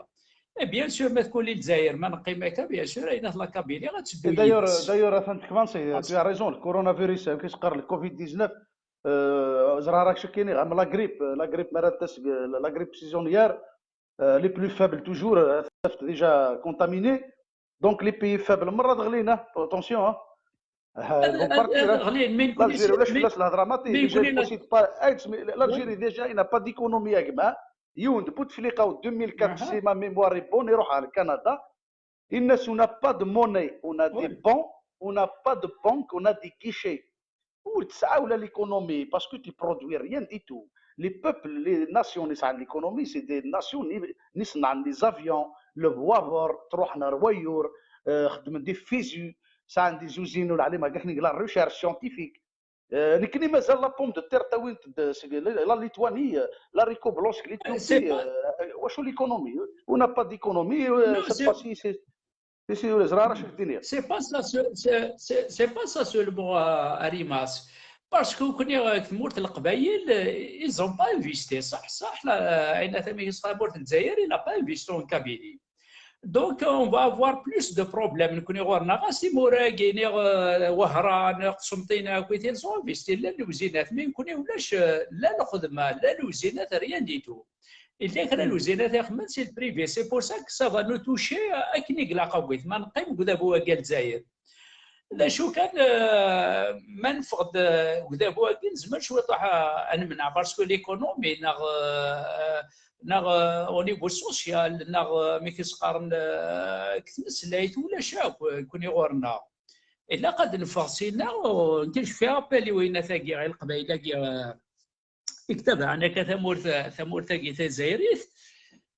Et bien sûr, ma tkuli Lezzayer, ma neqqim akka, bien sûr, ayen la Kabylie ad teddu. D'ailleurs, d'ailleurs, atan tekmansi, tu as raison, le coronavirus, amek i s-qqaren, le covid dix-neuf, euh, ẓriɣ ara kečč akken am la grippe, la grippe mi ara d-tas, la grippe saisonnière, euh, les plus faibles toujours, euh, déjà contaminés. Donc les pays faibles, merra d-ɣlin, hein, attention, hein. Euh, ils vont partir, hein. L'Algérie, ulac fell-as lhedra, maḍi, déjà, il possède pas AIDS, mais l'Algérie, déjà, il n'a pas d'économie, a gma. Yiwen d Bouteflika, en deux mille quatre, si ma mémoire est bonne, iruḥ ɣer Canada. Yenna-as, on n'a pas de monnaie, on a des bons, on n'a pas de banque, on a des guichets. Ur tesɛa ula l'économie, parce que tu produis rien du tout. Les peuples, les nations, ni sɛan l'économie, c'est des nations, ni, ni sɛan les avions, le bwabur, truḥen ar wayyur, euh, xeddmen des fusils, sɛan des usines, ur ɛlimeɣ, la recherche scientifique. Euh, nekkni mazal la pomme de terre tawin-t-id seg la, la Lituanie, euh, l'haricot blanc seg l'Éthiopie, euh, wacu l'économie? On n'a pas d'économie, euh, cette fois-ci, c'est C'est pas ça, c'est pas ça seulement, euh, Arimas. Parce que nekkni, euh, deg tmurt n Leqbayel, euh, ils ont pas investi, صح, صح, la, euh, ayen tama i tmurt n Lezzayer, il n'a pas investi en Kabylie. Donc, on va avoir plus de problèmes. Nekkni ɣur-neɣ, ɣas timura-agi, neɣ, euh, Wehran, neɣ Qsenṭina, akk, ils ont investi, llan lewzinat, mais nekkni ulac, euh, la lxedma, la lewzinat, rien du tout. Il y a kra n lewzinat i ixemmen, c'est le privé. C'est pour ça que ça va nous toucher, euh, akken i ilaq akk. Ma neqqim deg udabu-agi a Lezzayer. D acu kan, euh, ma neffeɣ-d, euh, deg udabu-agi, nezmer cwiṭ ad, ad nemneɛ, parce que l'économie, neɣ, euh, neɣ, euh, au niveau social, neɣ, euh, amek i s-qqaren, euh, deg tmeslayt, ulac akk, euh, nekkni ɣur-neɣ. Ilaq ad neffeɣ sina, euh, je fais appel i wayen-agi, i Leqbayel-agi, euh, i itabaɛen akka tamurt, tamurt-agi tazzayrit,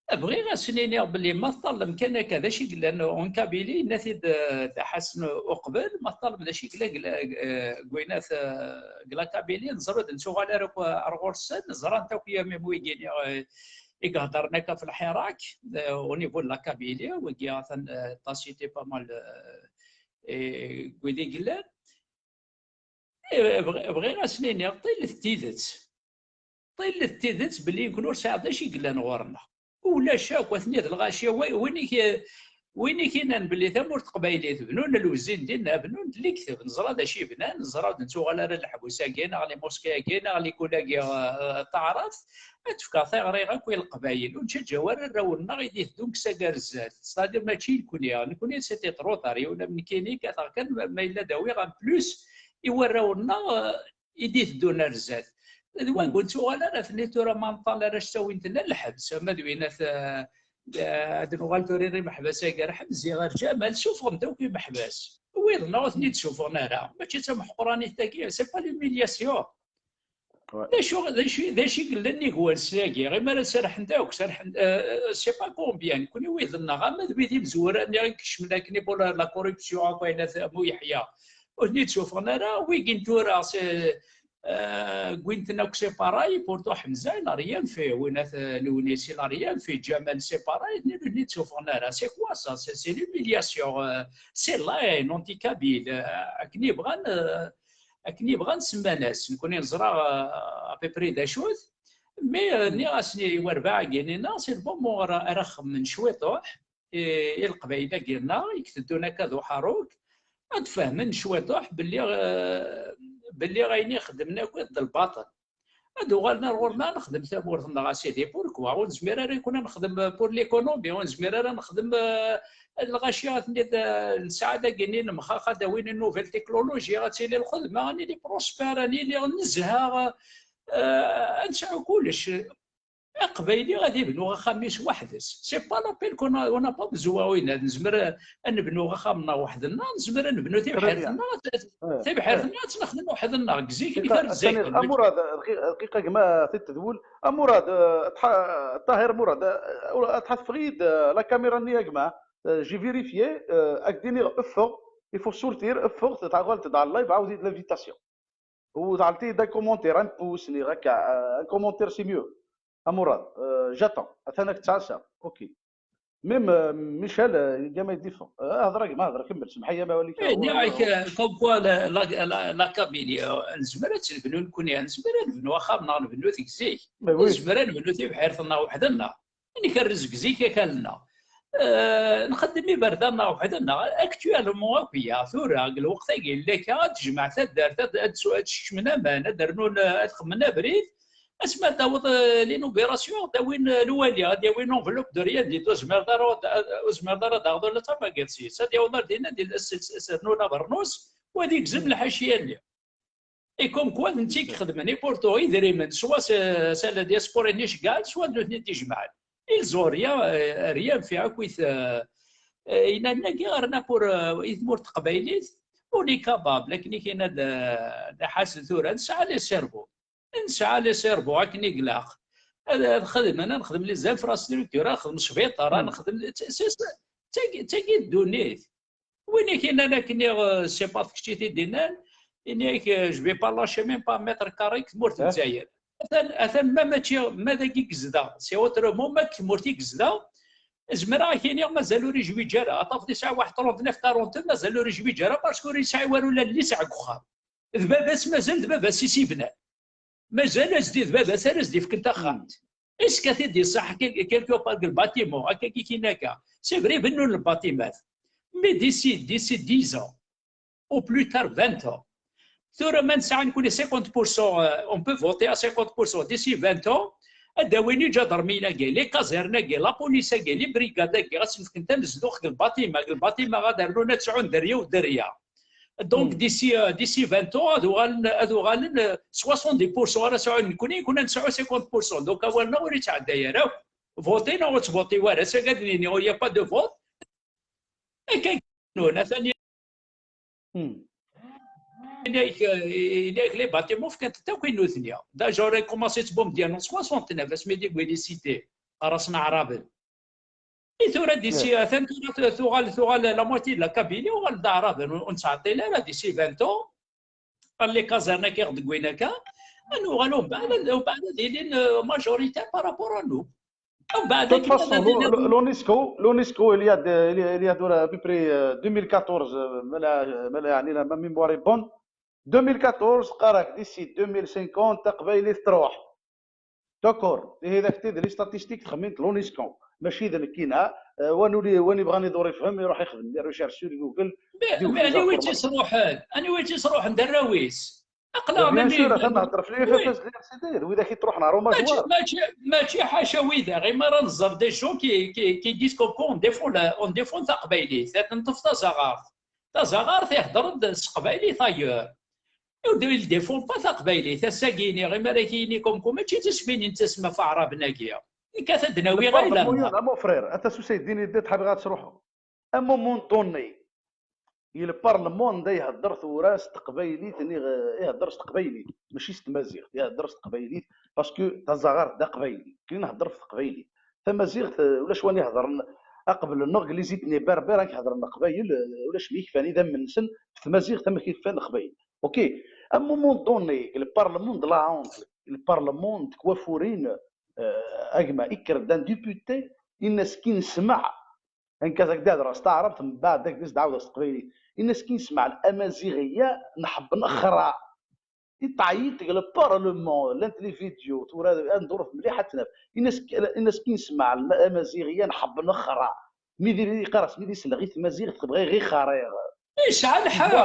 bɣiɣ ad sen-iniɣ belli ma tṭallem kan akka d acu i yellan en Kabylie, yenna-t-id, eh, Dda Ḥasen uqbel, ma tṭallem d acu i yellan deg la, eh, deg wayen at, eh, deg la Kabylie, neẓra ur d-nettuɣal ara akk ar ɣur-sen, ẓran-t akk, même wigi-nni, eh, i iheddren akka ɣef lḥirak, eh, au niveau de la Kabylie, wigi atan, eh, t'as cité pas mal, eh, eh, deg wid i yellan. Eh, bɣ-, bɣiɣ ad sen-iniɣ, ṭillet tidet. Ṭillet tidet belli nekkni ur sɛiɣ d acu i yellan ɣur-neɣ. Ulac akk, atni d lɣaci, wi-, win i k-, win i k-inan belli tamurt teqbaylit bnun lewzin dinna, bnun-d lekdeb, neẓra d acu i bnan, neẓra ur d-nettuɣal ara leḥbus-agi, neɣ les mosquées-agi, neɣ l'école-agi, eh, eh, taɛrabt, ad d-fkeɣ tiɣri akk i Leqbayel, ur nettaǧǧa ara arraw-nneɣ i d-iteddun deg sagar zdat, c'est-à-dire mačči nekkni, nekkni c'était trop tard, yiwen am nekkini kkateɣ kan ma, ma yella d awiɣ en plus i warraw-nneɣ, eh, i d-iteddun ar zdat. D wagi ur nettuɣal ara, atni tura ma nṭal ara s-ttawin-ten ar lḥebs, ama d win at, eh, eh, ad nuɣal tura imeḥbas-agi ar Ḥemzi, ar Ǧamal, suffɣen-d akk imeḥbas. Wiḍ-nneɣ ur ten-id-suffɣen ara. Mačči d tameḥqranit-agi, c'est pas l'humiliation. D acu, d acu, d acu i yellan nnig wansi-agi? Imi ara serḥen-d akk, serḥen, euh, c'est pas combien, nekkni wid-nneɣ, ama d wid imezwura-nni i ikecmen akken i pour la, la corruption, akk ayen at Mu Yeḥya. ur ten-id-suffɣen ara. Wigi n tura, c'est, euh, wwin-ten akk, c'est pareil, pourtant Ḥemza, il a rien fait, Winat, euh, Lewnis, il a rien fait, Ǧamal, c'est pareil, ur ten-id-suffɣen ara. C'est quoi ça? C'est, c'est l'humiliation, euh, c'est la haine anti-kabyle, euh, akken i bɣan, euh, akken i bɣan semman-as. Nekkni neẓra, euh, à peu près d acu-t, mais, euh, nniɣ-asen i werbaɛ-agi-nni-nneɣ, c'est le bon moment ara, ara xemmen cwiṭuḥ, i, i Leqbayel-agi-nneɣ, i iteddun akka d uḥerruk, ad fehmen cwiṭuḥ belli, euh, belli ayen i xeddmen akk d lbaṭel. Ad uɣalen ar ɣur-neɣ, ad nexdem tamurt-nneɣ, a sidi, pourquoi? Ur nezmir ara i kun ad nexdem pour l'économie, ur nezmir ara ad nexdem, euh, lɣaci, ad ten-id, euh, nesɛa dagi-nni lemxax, ad d-awin une nouvelle technologie, ad tili lxedma, ad nili prospère, ad nili nezha, euh, ad nesɛu kullec. Aqbayli ad ibnu axxam-is weḥd-s. C'est pas la peine qu'on a, on n'a pas besoin, win ad nezmer ad nebnu axxam-nneɣ weḥd-nneɣ, nezmer ad nebnu tibḥirt-nneɣ, tibḥirt-nneɣ ad tt-nexdem weḥd-nneɣ, deg zik, deg tarzayt. A Murad, dqiqa, dqiqa gma, tiṭ tedwel. A Murad, euh, Ṭha-, Ṭahir Murad, euh, ad tḥadfeɣ-iyi-d, euh, la caméra-nni a gma. Euh, j'ai vérifié, euh, ad k-d-iniɣ ffeɣ, il faut sortir, ffeɣ, tɣalt-d ɣer live, ɛawed-iyi-d l'invitation. Ou d-ɣalt-iyi-d un commentaire, un pouce, niɣ akka, euh, un commentaire, c'est mieux. A Murad, euh, j'attends. Atan ak ttɛassaɣ. Ok. Même, euh, Michel, euh, gama i d-iffeɣ. Euh, hder a gma, hder, kemmel. Semḥ-iyi amawal-ik. Eh, nniɣ-ak, euh, comme quoi la, la, la, la Kabylie, euh, nezmer ad tt-nebnu nekkni, nezmer ad nebnu axxam-nneɣ, nebnu-t deg zik. Nezmer ad nebnu tibḥirt-nneɣ weḥd-nneɣ. Nkerrez deg zik akal-nneɣ. Euh, nxeddem iberdan-nneɣ weḥd-nneɣ. Actuellement akk-ya, tura, deg lweqt-agi, yella akka, ad tejmeɛ taddart, ad, ad, ad skecmen aman, ad rnun, ad xemmen abrid. Asmi ad d-taweḍ, euh, l'inauguration, ad d-awin, euh, lwali, ad d-yawi une enveloppe de rien du tout, ur tezmireḍ ara, ur tezmireḍ ara ad d-taɣeḍ ula d tabagiṭ seg-s. Ad yaweḍ ar dinna, ad s-, s-, s-, rnun abernus, u ad igzem lḥaciya-nni. Et comme quoi, d netta i ixedmen, et pourtant, idrimen, soit c'est, c'est la diaspora i ten-iceggɛen, soit d nutni i t-ijemɛen. Ils ont rien, euh, rien fait akk i t-, euh, euh, yenna-nni agi rna pour, euh, i tmurt teqbaylit, on est capable, akken i k-yenna d, d Ḥasen tura, nesɛa les cerveaux. Nesɛa les cerveaux akken i ilaq. Ad, ad xedmen, ad nexdem les infrastructures, ad nexdem cbiṭar, ad nexdem, c'est, c'est, d tagi, d tagi d ddunit. Win i k-yennan akken, euh, c'est pas d kečč i t-id-yennan, ini-ak, euh, je vais pas lâcher même pas un mètre carré deg tmurt n Lezzayer. Atan, atan ma mačči, ma dagi i yezdeɣ, c'est autrement, ma deg tmurt i yezdeɣ, zemreɣ ad k-iniɣ mazal ur yezwiǧ ara. Ad tafeḍ yesɛa waḥed trente-neuf, quarante, mazal ur yezwiǧ ara, parce que ur yesɛi walu la llice deg uxxam. D baba-s, mazal d baba-s i s-ibnan. Mazal as-d-, d baba-s ara as-d-ifken taxxamt. Est-ce que t-id-iṣaḥ quel-, quelque part deg lbâtiment, akka i k-yenna akka? C'est vrai, bennun lbâtimat. Mais d'ici, d'ici dix ans, au plus tard vingt ans. Tura ma nesɛa nekkni cinquante pour cent, euh, on peut voter à cinquante pour cent. D'ici vingt ans, ad d-awin iǧadarmiyen-agi, les casernes-agi, la police-agi, les brigades-agi, ad sen-fken tanezduɣt deg lbâtiment, deg lbâtiment ad rnun ad sɛun dderya u dderya. Donc, d'ici, euh, d'ici vingt ans, ad uɣalen, ad uɣalen, euh, soixante-dix pour cent ara sɛun nekkni, kunna nesɛu cinquante pour cent. Donc, awal-nneɣ ur yettɛedday ara akk. Voter neɣ ur tettvoter ara, s-, ad nini, il n'y a pas de vote. Akka i nnun, atan yenna-k, euh, yenna-k les bâtiments fkan-t akk i nutni. Déjà, commencé ttbomdyan en soixante-neuf, asmi d-yewwi les cités, ɣer-asen aɛraben. I tura d'ici, atan tura tu-, tuɣal, tuɣal la moitié de la Kabylie, uɣal d aɛraben, ur, ur nettɛeṭṭil ara d'ici vingt ans. Ɣer les casernes-agi ɣ-d-wwin akka, ad nuɣal umbeɛd, umbeɛd ad ilin, euh, majoritaires par rapport à nous. Umbeɛd akken ad ilin. De toute façon, l'U-, l'UNESCO, l'UNESCO, il y a de, il y a, il y a de, à peu près, euh, deux mille quatorze, euh, ma la, ma la, yeɛni, la, ma mémoire est bonne, deux mille quatorze, qqar-ak d'ici deux mille cinquante, taqbaylit truḥ. D'accord. Ihi d ak-t-id les statistiques, texmint l'UNESCO. Mačči d nekkina, euh, wa nuli, wa ibɣan ad ur ifhem, iruḥ ixdem les recherches sur Google. Mais, mais anwa i tt-isruḥen? Anwa i tt-isruḥen? D arraw-is. Aql-aɣ bien sûr, atan nehder f les F F S, les R C D, d widak i truḥen ɣer umajwar. Mačči, mačči, mačči ḥaca widak, imi ara nẓer des gens qui, qui, qui disent comme quoi on défend la, on défend taqbaylit, ad neṭṭef tazaɣart. Tazaɣart ihedder-d s teqbaylit ailleurs. Ur d-, il défend pas taqbaylit. Ass-agi iniɣ, imi ara k-yini comme quoi mačči d tismin i nettasem ɣef aɛraben-agi. Nekk ad d-nawi ɣer la. Mon frère, ata s usayd din yedda tḥabiɣ ad truḥeɣ. À un moment donné, i lparlman da ihedder tura s teqbaylit, niɣ, eh, ihedder s teqbaylit, mačči s tmaziɣt, ihedder s teqbaylit, parce que tazaɣart d aqbayli, kri nhedder f teqbaylit. Tamaziɣt, eh, ulac wani ihedren, aqbel-nneɣ deg les ethnies berbères, ad hedren Leqbayel, eh, ulac mi kfan idammen-nsen ɣef tmaziɣt am akken kfan Leqbayel. Ok, à un moment donné, le parlement de la honte, le parlement n tkwafurin, eh, a gma, ikker-d un député, in-as ki nesmeɛ, nekk ad ak-d-hedreɣ s taɛrabt, mbeɛd ad ak-d-as-d-ɛawdeɣ s teqbaylit, in-as ki nesmeɛ amaziɣ-ya nḥebb nexra. Iṭɛeyyit deg le parlement, llant les vidéos, tura ad nḍurret mliḥ ad t-naf. In-as, in-as ki nesmeɛ amaziɣ-ya nḥebb nexra. Mi d iqaras, mi d isleɣ i tmaziɣt, tebɣa ixariɣ. Yesɛa lḥeqq.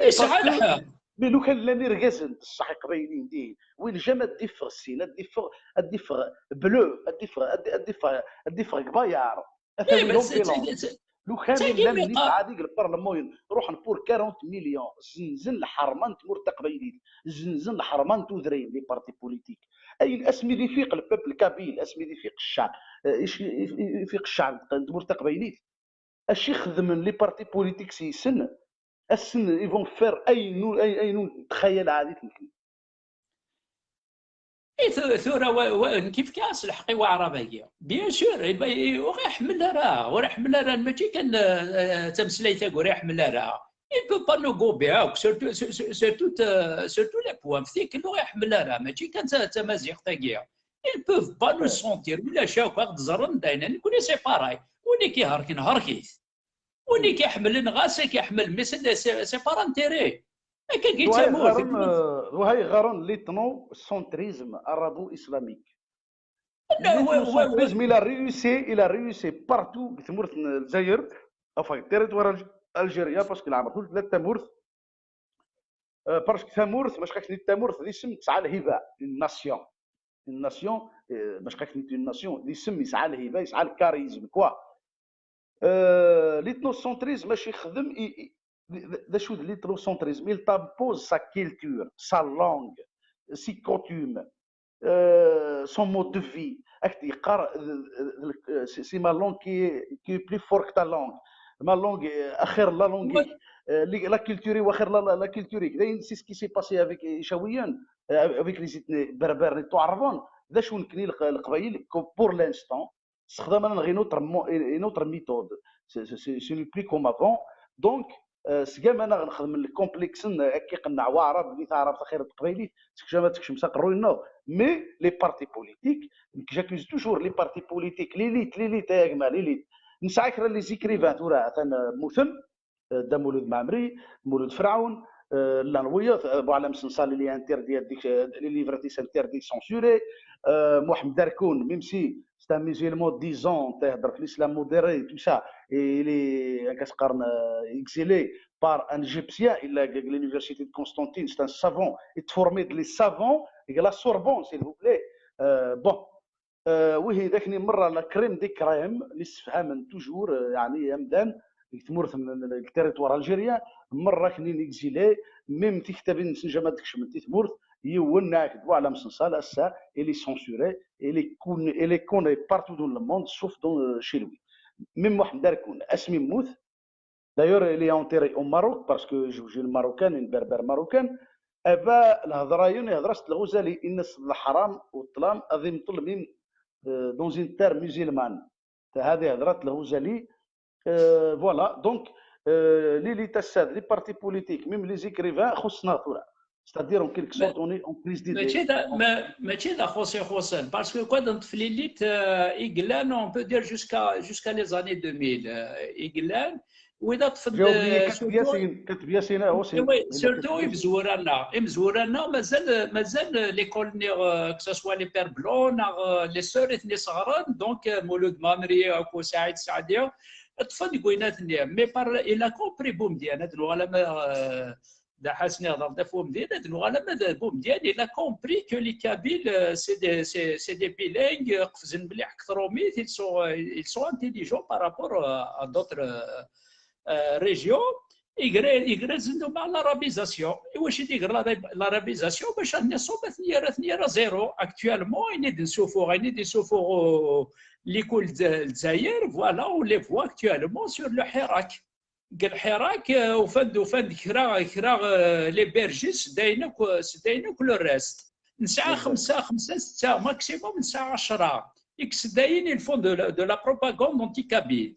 Yesɛa lḥeqq. Mais lukan llan irgazen, ṣṣeḥ, iqbayliyen dihin, win jamais ad d-iffeɣ ssin, ad d-iffeɣ, ad d-iffeɣ bleu, ad d-iffeɣ, ad d-iffeɣ, ad d-iffeɣ deg Bayern. Atan lukan llan nitɛa deg le parlement, ruḥen pour quarante millions, zenzen lḥerma n tmurt taqbaylit, zenzen lḥerma n tudrin, les partis politiques. Ayen asmi d ifiq le peuple kabyle, asmi d ifiq ccɛeb, eh, ifiq ccɛeb n tmurt taqbaylit, acu i xedmen les partis politiques yis-sen, ass-n ils vont faire ayen, ayen, ayen ur nettxayal ɛad i tmekni. I tura, nekk fkiɣ-as lḥeqq i waɛrab-agi. Bien sûr, ur iḥemmel ara, ur iḥemmel ara, mačči kan, eh, tameslayt-agi ur iḥemmel ara. Il peut pas nous gober akk, surtout, surtout, surtout les poèmes, tikkelt ur iḥemmel ara, mačči kan d tamaziɣt-agi. Ils peuvent pas nous sentir, ulac akk, ad ɣ-d-ẓren dayen, nekkni c'est pareil. Win i k-iherken, herk-it. Win i k-iḥemmlen, ɣas ad k-iḥemmel, mais c'est pas l'intérêt. Akka i d tamurt. Wa ɣaren l'ethnocentrisme arabu-islamique. L'ethnocentrisme, il a réussi, il a réussi partout deg tmurt n Lezzayer, enfin, territoire algérien, parce que leɛmer ur tella tamurt, parce que tamurt, maca akken tamurt d isem, tesɛa lhiba, une nation. Une nation, maca akken une nation d isem, yesɛa lhiba, yesɛa le charisme, quoi. L'ethnocentrisme, acu ixdem, d acu d l'ethnocentrisme? Il t'impose sa culture, sa langue, ses coutumes, son mode de vie. Ak-d-yeqqar, c'est ma langue qui est, qui est plus fort que ta langue. Ma langue, axir la langue. La culture, axir la culture. D'ailleurs, c'est ce qui s'est passé avec Icawiyen, avec les ethnies berbères, les Touarabes. D acu nekni Leqbayel, pour l'instant, ssexdamen-aneɣ une autre, une autre méthode. Ce n'est plus comme avant. Donc, sgam-aneɣ nexdem le complexe-nni, akka iqenneɛ waɛrab di taɛrabt axir n teqbaylit, tekcem ad tekcem s aqerruy-nneɣ. Mais les partis politiques, nekk j'accuse toujours les partis politiques, l'élite, l'élite, ay agma, l'élite. Nesɛa kra les écrivains tura atan mmuten, Dda Mulud Mɛemmri, Mulud Ferɛun, llan wiyaḍ, Buɛlam Sensal, il est interdit, les livres sont interdits, censurés, Mohamed Arkoun, même si c'est un musulman, disons, ihedder f l'islam modéré, tout ça, et il est, akken qqaren, exilé par un Égyptien, il a l'université de Constantine, c'est un savant, il formait les savants, et la Sorbonne, s'il vous plaît. Bon, wihi d akni merra la crème des crèmes, li ssefhamen toujours, yeɛni amdan, deg tmurt n, deg territoire algérien, merra akni exilé, même tiktabin-nsen jamais ad kecment i tmurt, yiwen neɣ d Buɛlam Sensal, ass-a, il est censuré, il est con-, il est connu partout dans le monde, sauf dans, chez lui. Même Mohamed Arkoun, asmi yemmut, d'ailleurs, il est enterré au Maroc, parce que j'ai une marocaine, une berbère marocaine, aba lehḍra-yin ihḍer-as-d Lɣuzali, in-as d leḥram u ṭṭlam ad imṭel même dans une terre musulmane. Hadi hedra-t Lɣuzali. Voilà, donc, l'élite ass-a, les partis politiques, même les écrivains, xuṣṣen-aɣ tura. C'est-à-dire, en quelque sorte, on est en crise d'idées. Mačči d, ma, mačči d axuṣṣi xuṣṣen, parce que quoi, neṭṭef l'élite, i yellan, on peut dire jusqu'à, jusqu'à les années deux mille, i yellan, wid ṭṭfen. J'ai oublié Kateb Yassine, Kateb Yassine aussi. Oui, surtout imezwura-nneɣ, imezwura-nneɣ, mazal, mazal l'école-nni, que ce soit les pères Blancs, neɣ les sœurs i ten-isɣeren, donc, Mulud Mɛemmri, akked Saɛid Seɛdi, ṭṭfen deg winnat-nni. Mais par, il a compris Boumediene, ad nuɣal ama, Dda Ḥasen ihḍer-d ɣef Boumediene, ad nuɣal ama d Boumediene, il a compris que les Kabyles, c'est des, c'est, c'est des bilingues, qefzen mliḥ deg trumit, ils sont, ils sont intelligents par rapport à, à d'autres, régions. Igra, igra zenduma l'arabisation. Iwacu i d-igra l'arabisation? Bac ad nniṣum ad ten-yerr, ad ten-yerr à zéro. Actuellement, ayen i d-nessufuɣ, ayen i d-issufuɣ l'école de Lezzayer, voilà, on les voit actuellement sur le Hirak. Deg Lhirak, ufan-d, ufan-d kra, kra, les bergers, sdayen akk, sdayen akk le reste. Nesɛa xemsa, xemsa, setta, maximum nesɛa ɛecra. Ikes-d ayen, ils font de la, de la propagande anti-kabyle.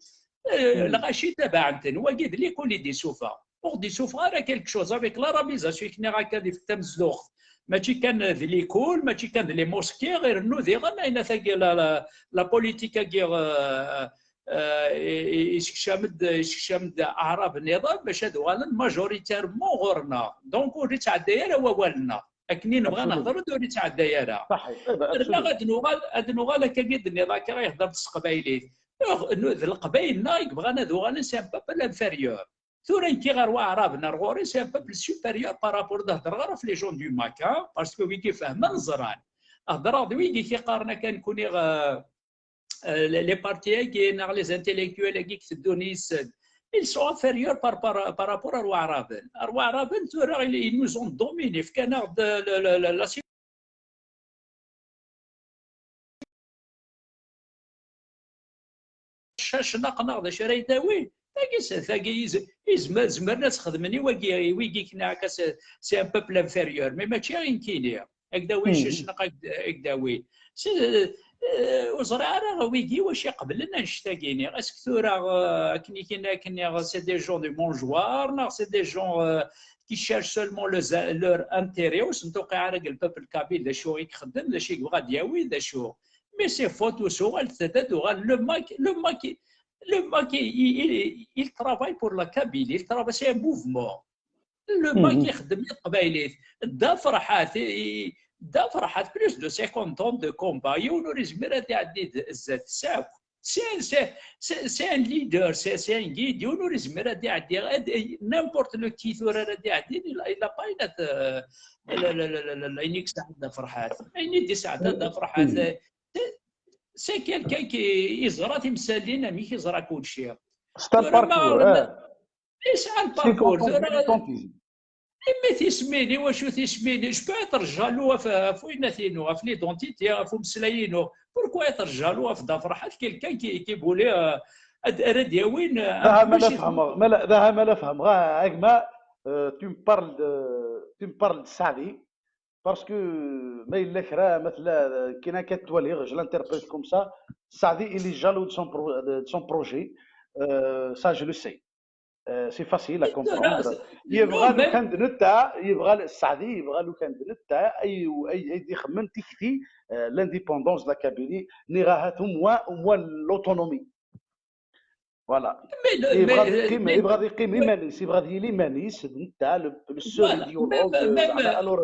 Euh, lɣaci tabaɛen-ten, wagi d l'école i d-isuffeɣ. Ur d-isuffeɣ ara quelque chose avec l'arabisation i k-nniɣ akka di tamezduɣt. Mačči kan d l'école, mačči kan d les mosquées, irennu diɣen ayen atagi la, la, la politique-agi, euh, euh, i- i- isekcam-d, isekcam-d aɛrab nniḍen bac ad uɣalen majoritairement ɣur-neɣ. Donc ur ittɛedday ara wawal-nneɣ. Akken i nebɣa nehder-d ur ittɛedday ara. Rnaɣ ad nuɣal, ad nuɣal akka i d-nniḍ akka ihder-d s teqbaylit. D leqbayel-nneɣ i yebɣan ad uɣalen c'est un peuple inférieur. Tura nekki ɣer waɛraben ar ɣur-i c'est un peuple supérieur par rapport d-hedreɣ ara ɣef les gens du Mac, hein, parce que wigi fehmen ẓran. Hedreɣ d wigi k-iqqaren akka nekni, euh, euh, les, les partis-agi neɣ les intellectuels-agi i iteddun yis-sen, ils sont inférieurs par, par, par rapport ar waɛraben. Ar waɛraben tura ils, ils nous ont dominés, fkan-aɣ-d la, la, la, la cacnaq neɣ d acu ara yi-d-awin. Tagi s- tagi iz- izmer zemren ad sxedmen i wagi, i wigi knaɛka, c'est un peuple inférieur mais mačči i nekkini. Ak-d-awin cacnaq, ak-d-awin. Ur ẓriɣ ara wigi wacu iqeblen annect-agi-nni. Est-ce que tura, euh, akken i k-nniɣ, akken i nniɣ, c'est des gens de mangeoire neɣ c'est des gens, euh, qui cherchent seulement les, leur intérêt, ur sen-tuqiɛ ara deg le peuple kabyle d acu i ixeddem, d acu i yebɣa ad d-yawi, d acu. Mais c'est faux, tuɣal, ad d-uɣal le Mac, le Mac, le Mac, il, il, il travaille pour la Kabylie, il travaille, c'est un mouvement. Le Mac ixeddem i teqbaylit. Dda Ferḥat, i- Dda Ferḥat, plus de cinquante ans de combat, yiwen ur izmir ad iɛeddi d- zdat-s akk. C'est, c'est, c'est, c'est un leader, c'est, c'est un guide. Yiwen ur izmir ad iɛeddi, ad- n'importe le qui tura ara d-iɛeddin, il, il a pas une, euh, la, la, la, la, la, la, ayen i yesɛedda Ferḥat. Ayen i d-isɛedda Dda Ferḥat, c'est, c'est quelqu'un qui yeẓra timsallin, amek yeẓra kulci. C'est un Tura ma parcours, ɣer- eh. Yesɛa C'est le parcours, comme tura, militantisme. Imi tismin, i wacu tismin? Je peux être jaloux ɣef, ɣef winnat-inu, ɣef l'identité, ɣef umeslay-inu. Pourquoi être jaloux ɣef Dda Ferḥat, quelqu'un qui, qui voulait, euh, ad, ara d-yawin, euh, un Aha, ma la plus fehmeɣ, ma la, daha ma la fehmeɣ, ah, a gma, euh, tu me parles de, tu me parles de Saadi, parce que ma yella kra, ma tella, euh, kina ka ttwaliɣ, je l'interprète comme ça, Saadi, il est jaloux de son pro-, de, de son projet, euh, ça je le sais. Euh, c'est facile à comprendre. Yebɣa lukan d netta, yebɣa Saadi, yebɣa lukan d netta ay, ay, ay d-ixemmen tikti, euh, l'indépendance de la Kabylie, niɣ ahat au moins, au moins l'autonomie. Voilà. Yebɣa ad yeqqim, yebɣa ad yeqqim iman-is, yebɣa ad yili iman-is, d netta, le, le seul idéologue, euh, alors,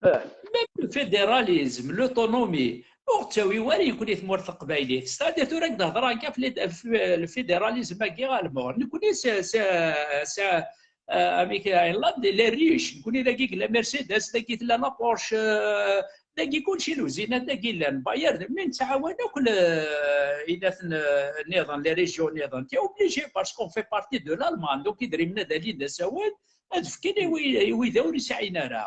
euh, Même le fédéralisme, l'autonomie, ur ɣ-d-tawi ara nekkni tmurt taqbaylit. C'est-à-dire, tura ad d-hedreɣ akka ɣef le fédéralisme-agi allemand. Nekkni c'est, c'est, c'est, euh, amek, Irlande, les riches. Nekkni dagi la Mercedes, dagi tella la Porsche, euh, dagi kulci, l'usine dagi llan, Bayern, mais nettɛawan akk le, inat n-, nniḍen, les régions nniḍen. T'es obligé parce qu'on fait partie de l'Allemagne. Donc, idrimen ad alin d asawen, ad fken i wi-, i wid ur yesɛin ara.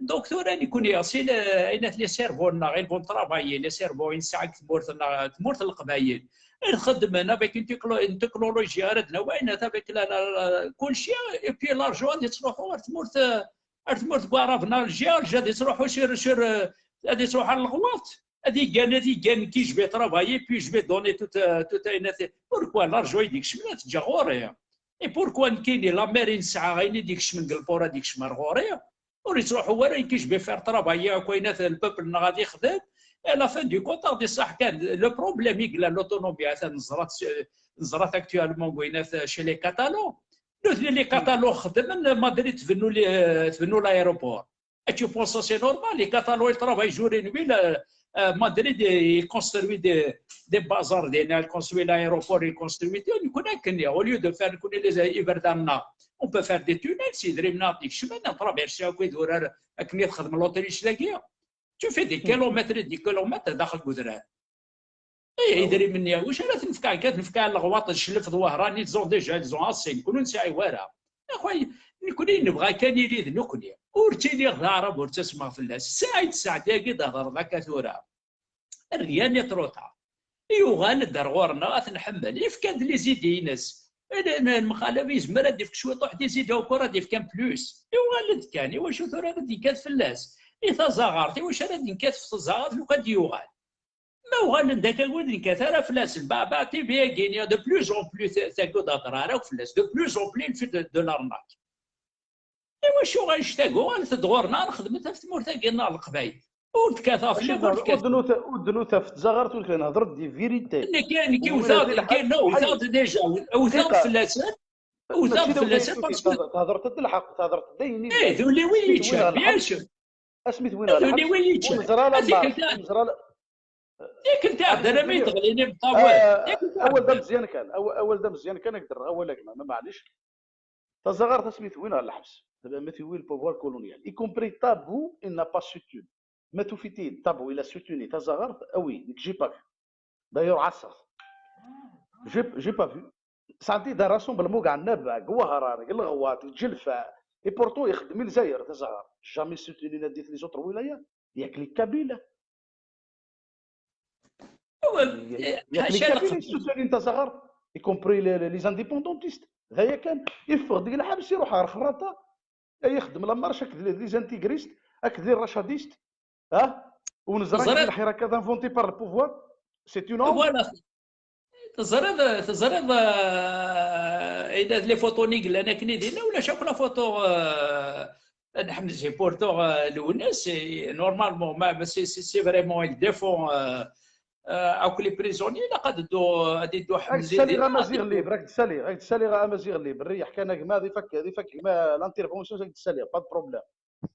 Donc tura nekkni, si le, ayen at les cerveaux-nneɣ, ils vont travailler, les cerveaux i nesɛa deg tmurt-nneɣ, tmurt n Leqbayel, ad xedmen avec une techno-, une technologie ara d-nawi, ayen at avec la, la, la, kulci, et puis l'argent ad yettruḥu ar tmurt, ar tmurt n Waɛrab neɣ Alger, Alger ad yettruḥu sur, sur, ad yettruḥu ar leɣwaṭ, ad igan, ad igan qui je vais travailler, puis je vais donner tout, euh, tout ayen at, pourquoi l'argent i d-ikecmen ad t-ǧǧeɣ ɣur-i? Et pourquoi nekkini la mer i nesɛa, ayen i d-ikecmen deg lpur ad ikcem ar ɣur-i? Ur yettruḥu ara, qui je vais faire travailler akk ayen at le peuple-nneɣ ad ixdem. Et à la fin du compte, ad iṣaḥ kan. Le problème i yella, l'autonomie, atan neẓra-t, neẓra-t actuellement deg wayen at chez les Catalans. Nutni les Catalans xedmen Madrid, tbennu li-, tbennu l'aéroport. Et tu penses c'est normal, les Catalans ils travaillent jour et nuit, là, euh, Madrid il construit des, des bazars, des, il construit l'aéroport, il construit tout. Nekkni akken, au lieu de faire nekkni les iberdan-nneɣ, on peut faire des tunnels, si idrimen-nneɣ ad d-ikecmen, ad traverser akk idurar akken i txedm l'Autriche dagi. Tu fais des kilomètres et des kilomètres daxel n udrar. Ih, idrimen-nni, wacu ara ten-fkeɣ akka? Ad ten-fkeɣ leɣwaṭ d cclef d wehran, ils ont déjà, ils ont assez, nekkni ur nesɛi wara. Axway, nekkni nebɣa kan ili d nekkni. Ur ttiliɣ d aɛrab, ur ttasmeɣ fell-as. Ssaɛid Saɛdi-agi d-hedreḍ akka tura. Rien n'est trop tard. Yuɣal-d ar ɣur-neɣ, ad t-nḥemmel. Yefka-d les idées-ines. Lemxalaf yezmer ad d-yefk cwiṭuḥ des idées encore, ad d-yefk un plus. Yuɣal-d kan, iwacu tura ara d-yekkat fell-as? I tazaɣart, iwacu ara d-nekkat f tzaɣart lukan d-yuɣal? Ma uɣalen d akka wid nekkat ara fell-asen, ba, ba, T V-agi-nni, de plus en plus, ta-, tagi ur d-hedder ara akk fell-as, de plus en plus, il fait de, de l'arnaque. Iwacu anect-agi, uɣalet-d ɣur-neɣ, nexdem-it ɣef tmurt-agi-nneɣ leqbayel. Ur d-kkateɣ fell-am, ur d-kkateɣ. Ur d-nuta, ur d-nuta ɣef tzaɣart, ur d-nuta, nehder-d di vérité. Nekk, nekk wwteɣ-d, nekk, la, wwteɣ-d déjà, wwteɣ-d fell-asen, wwteɣ-d fell-asen, parce que... Tehder-d lḥeqq, tehder-d d ayen. Eh, d ul-iw i yeččan, bien sûr. Asmi t-wwin ɣer lḥebs, ur neẓra la, ur neẓra la. Tikkelt iɛeddan, armi d-ɣlin imeṭṭawen. Ah, awal d ameẓyan kan, aw-, awal d ameẓyan kan, ad k-d-rreɣ awal a gma, ma maɛlic. Tazaɣart asmi t-wwin ɣer lḥebs, ma t-yewwi le pouvoir colonial, y compris Tabou, il n'a pas soutenu. Ma tufiḍ-t-id, Tabou, il a soutenu tazaɣart, ah oui, nekk j'ai pas vu. D'ailleurs, ɛasseɣ-t. J'ai, j'ai pas vu. Sɛant-id un rassemblement deg Ɛennaba, deg Wehran, deg Leɣwat, deg Ǧelfa. Et pourtant, ixeddem i Lezzayer tazaɣart. Jamais soutenu nadit les autres wilayas. Il y a que les Kabyles. Il y a, il y a que les Kabyles qui soutiennent tazaɣart, y compris les, les, les indépendantistes. D aya kan, yeffeɣ-d deg lḥebs, iruḥ ɣer Xerraṭa. Ay ixeddem la marche akked les, les intégristes, akked les rachadistes. Ah, ur neẓra lḥirak-a d inventé par le pouvoir. C'est une honte. Voilà. Teẓriḍ, teẓriḍ, euh, les photos-nni yellan akken i dinna, ulac akk la photo, euh, n Ḥmed Zipporto, euh, Lewnis, et normalement, ma, ma c'est, c'est, c'est vraiment, il défend, euh, euh, akk les prisonniers, ilaq ad iddu, ad iddu Ḥmed Zipporto. Ad d-saliɣ Amaziɣ libre, ad d-saliɣ, ad d-saliɣ Amaziɣ libre, rriyeḥ kan a gma, ad ifak, ad ifak gma l'intervention, ad d-saliɣ, pas de problème.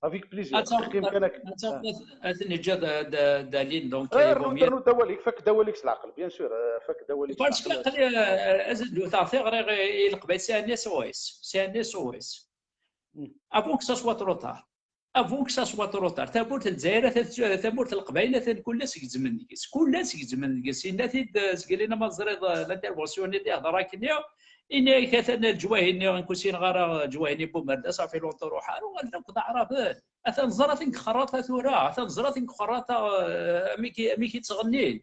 Avec plaisir. Ad tafeḍ, ad tafeḍ, ad ten-neǧǧ ad, ad, ad alin, donc, eh, rnu, rnu-d awal-ik, fak-d awal-ik s leɛqel, bien sûr, eh, fak-d awal-ik s leɛqel. Parce que aql-i, eh, ad d-wteɣ tiɣri i, i Leqbayel, c'est un S O S, c'est un S O S. Avant que ça soit trop tard. Avant que ça soit trop tard. Tamurt n Lezzayer, atan, tamurt n Leqbayel, atan kul ass gezzmen deg-s. Kul ass gezzmen deg-s. Yenna-t-id, eh, Zgelina, ma teẓriḍ, eh, l'intervention-nni d-ihder akken-nni, ini-ak atan leǧwahi-nni, ur ssineɣ ara leǧwahi-nni n Bumerda, ça fait longtemps ruḥ ara, uɣalen akk d Aɛraben. Atan ẓrat deg Xerraṭa tura, atan ẓrat deg Xerraṭa, eh, amek i, amek i ttɣennin.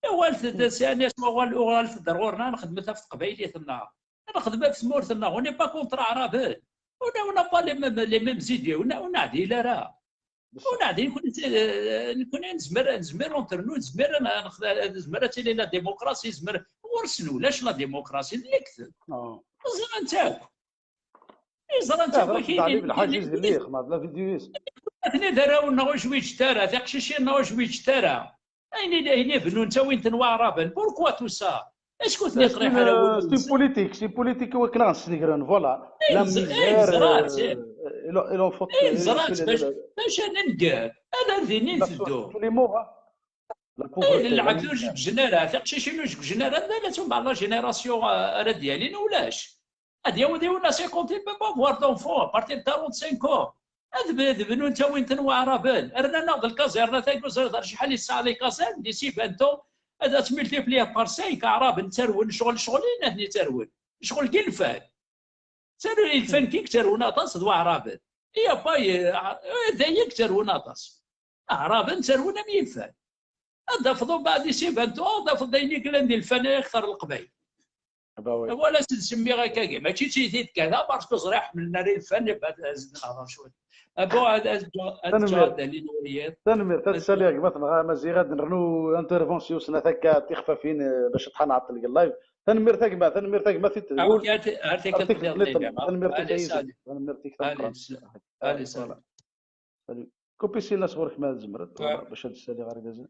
Uɣalet-d, sɛan-as wawal, uɣalet-d ar ɣur-neɣ, nexdem-it ɣef teqbaylit-nneɣ. Nexdem ɣef tmurt-nneɣ, on n'est pas contre Aɛraben. On n'a, on n'a pas les mêmes, les mêmes idées, on n'a, ur neɛdil ara. Ur neɛdil, nekkni, eh, nekkni nezmer, nezmer entre nous, nezmer ad nex-, nezmer ad tili la démocratie, nezmer, ɣur-sen ulac la démocratie, d lekdeb. Ẓran-tt akk. Ẓran-tt akk. Lḥaǧ i d-lliɣ, ma d la vidéo-is. Atni d arraw-nneɣ ur zwiǧet ara, tiqcicin-nneɣ ur zwiǧet ara. Ayen i, ayen i bennun ttawin-ten waɛraben. Pourquoi tout ça? Est-ce que ur ten-iqriḥ ara wul-nsen? C'est une politique, c'est une politique i wakken ad ɣ-snegren, voilà. La misère, euh, et l'en-, et l'enfant-, et c'est le, le, bac ad nenger, ala d din i nteddu. Lɛebd ur zewǧen ara, tiqcicin ur zewǧen ara, d ala tumbeɛd la génération, euh, ara d-yalin ulac. Ad yawi d yiwen à cinquante mille, même avoir d'enfants, à partir de quarante-cinq ans. Ad b-, ad bnun ttawin-ten waɛraben. Rnan-aɣ-d lkazerna tagi, ur ẓriɣ ar acḥal yesɛa les casernes, d'ici vingt ans, ad, ad multiplier par cinq, aɛraben ttarwen, ccɣel, ccɣel-in, atni ttarwen. Ccɣel n yilfan. Ttarwen yilfan, kik ttarwen aṭas d waɛraben. I apa, eh, d aya i yettarwen aṭas. Aɛraben ttarwen am yilfan. Ad d-tafeḍ umbeɛd d'ici vingt ans, ad tafeḍ d ayen i yellan di lfan ay akter n Leqbayel. Wala s-d-semmiɣ akka-agi, mačči d tiyita kan, parce que ẓriɣ ḥemmlen ara ilfan, ad, ad nehḍer cwiṭ. Abo, ad, ad ǧǧeɣ, ad ǧǧeɣ ad d-alin wiyiḍ. Tanemmirt, ad saliɣ gma-tneɣ Amaziɣ, ad nernu intervention snat akka tixfafin, eh, bac ad nɛeṭṭel deg live. Tanemmirt a gma, tanemmirt a gma, tiṭ d wul. Ar tikkelt nniḍen. Tanemmirt a gma. Allez, salut. Tanemmirt-ik tameqqrant. Allez, salut. Salut. Kupi sina sɣur-k ma tzemreḍ, bac ad d-ssaliɣ argaz-a.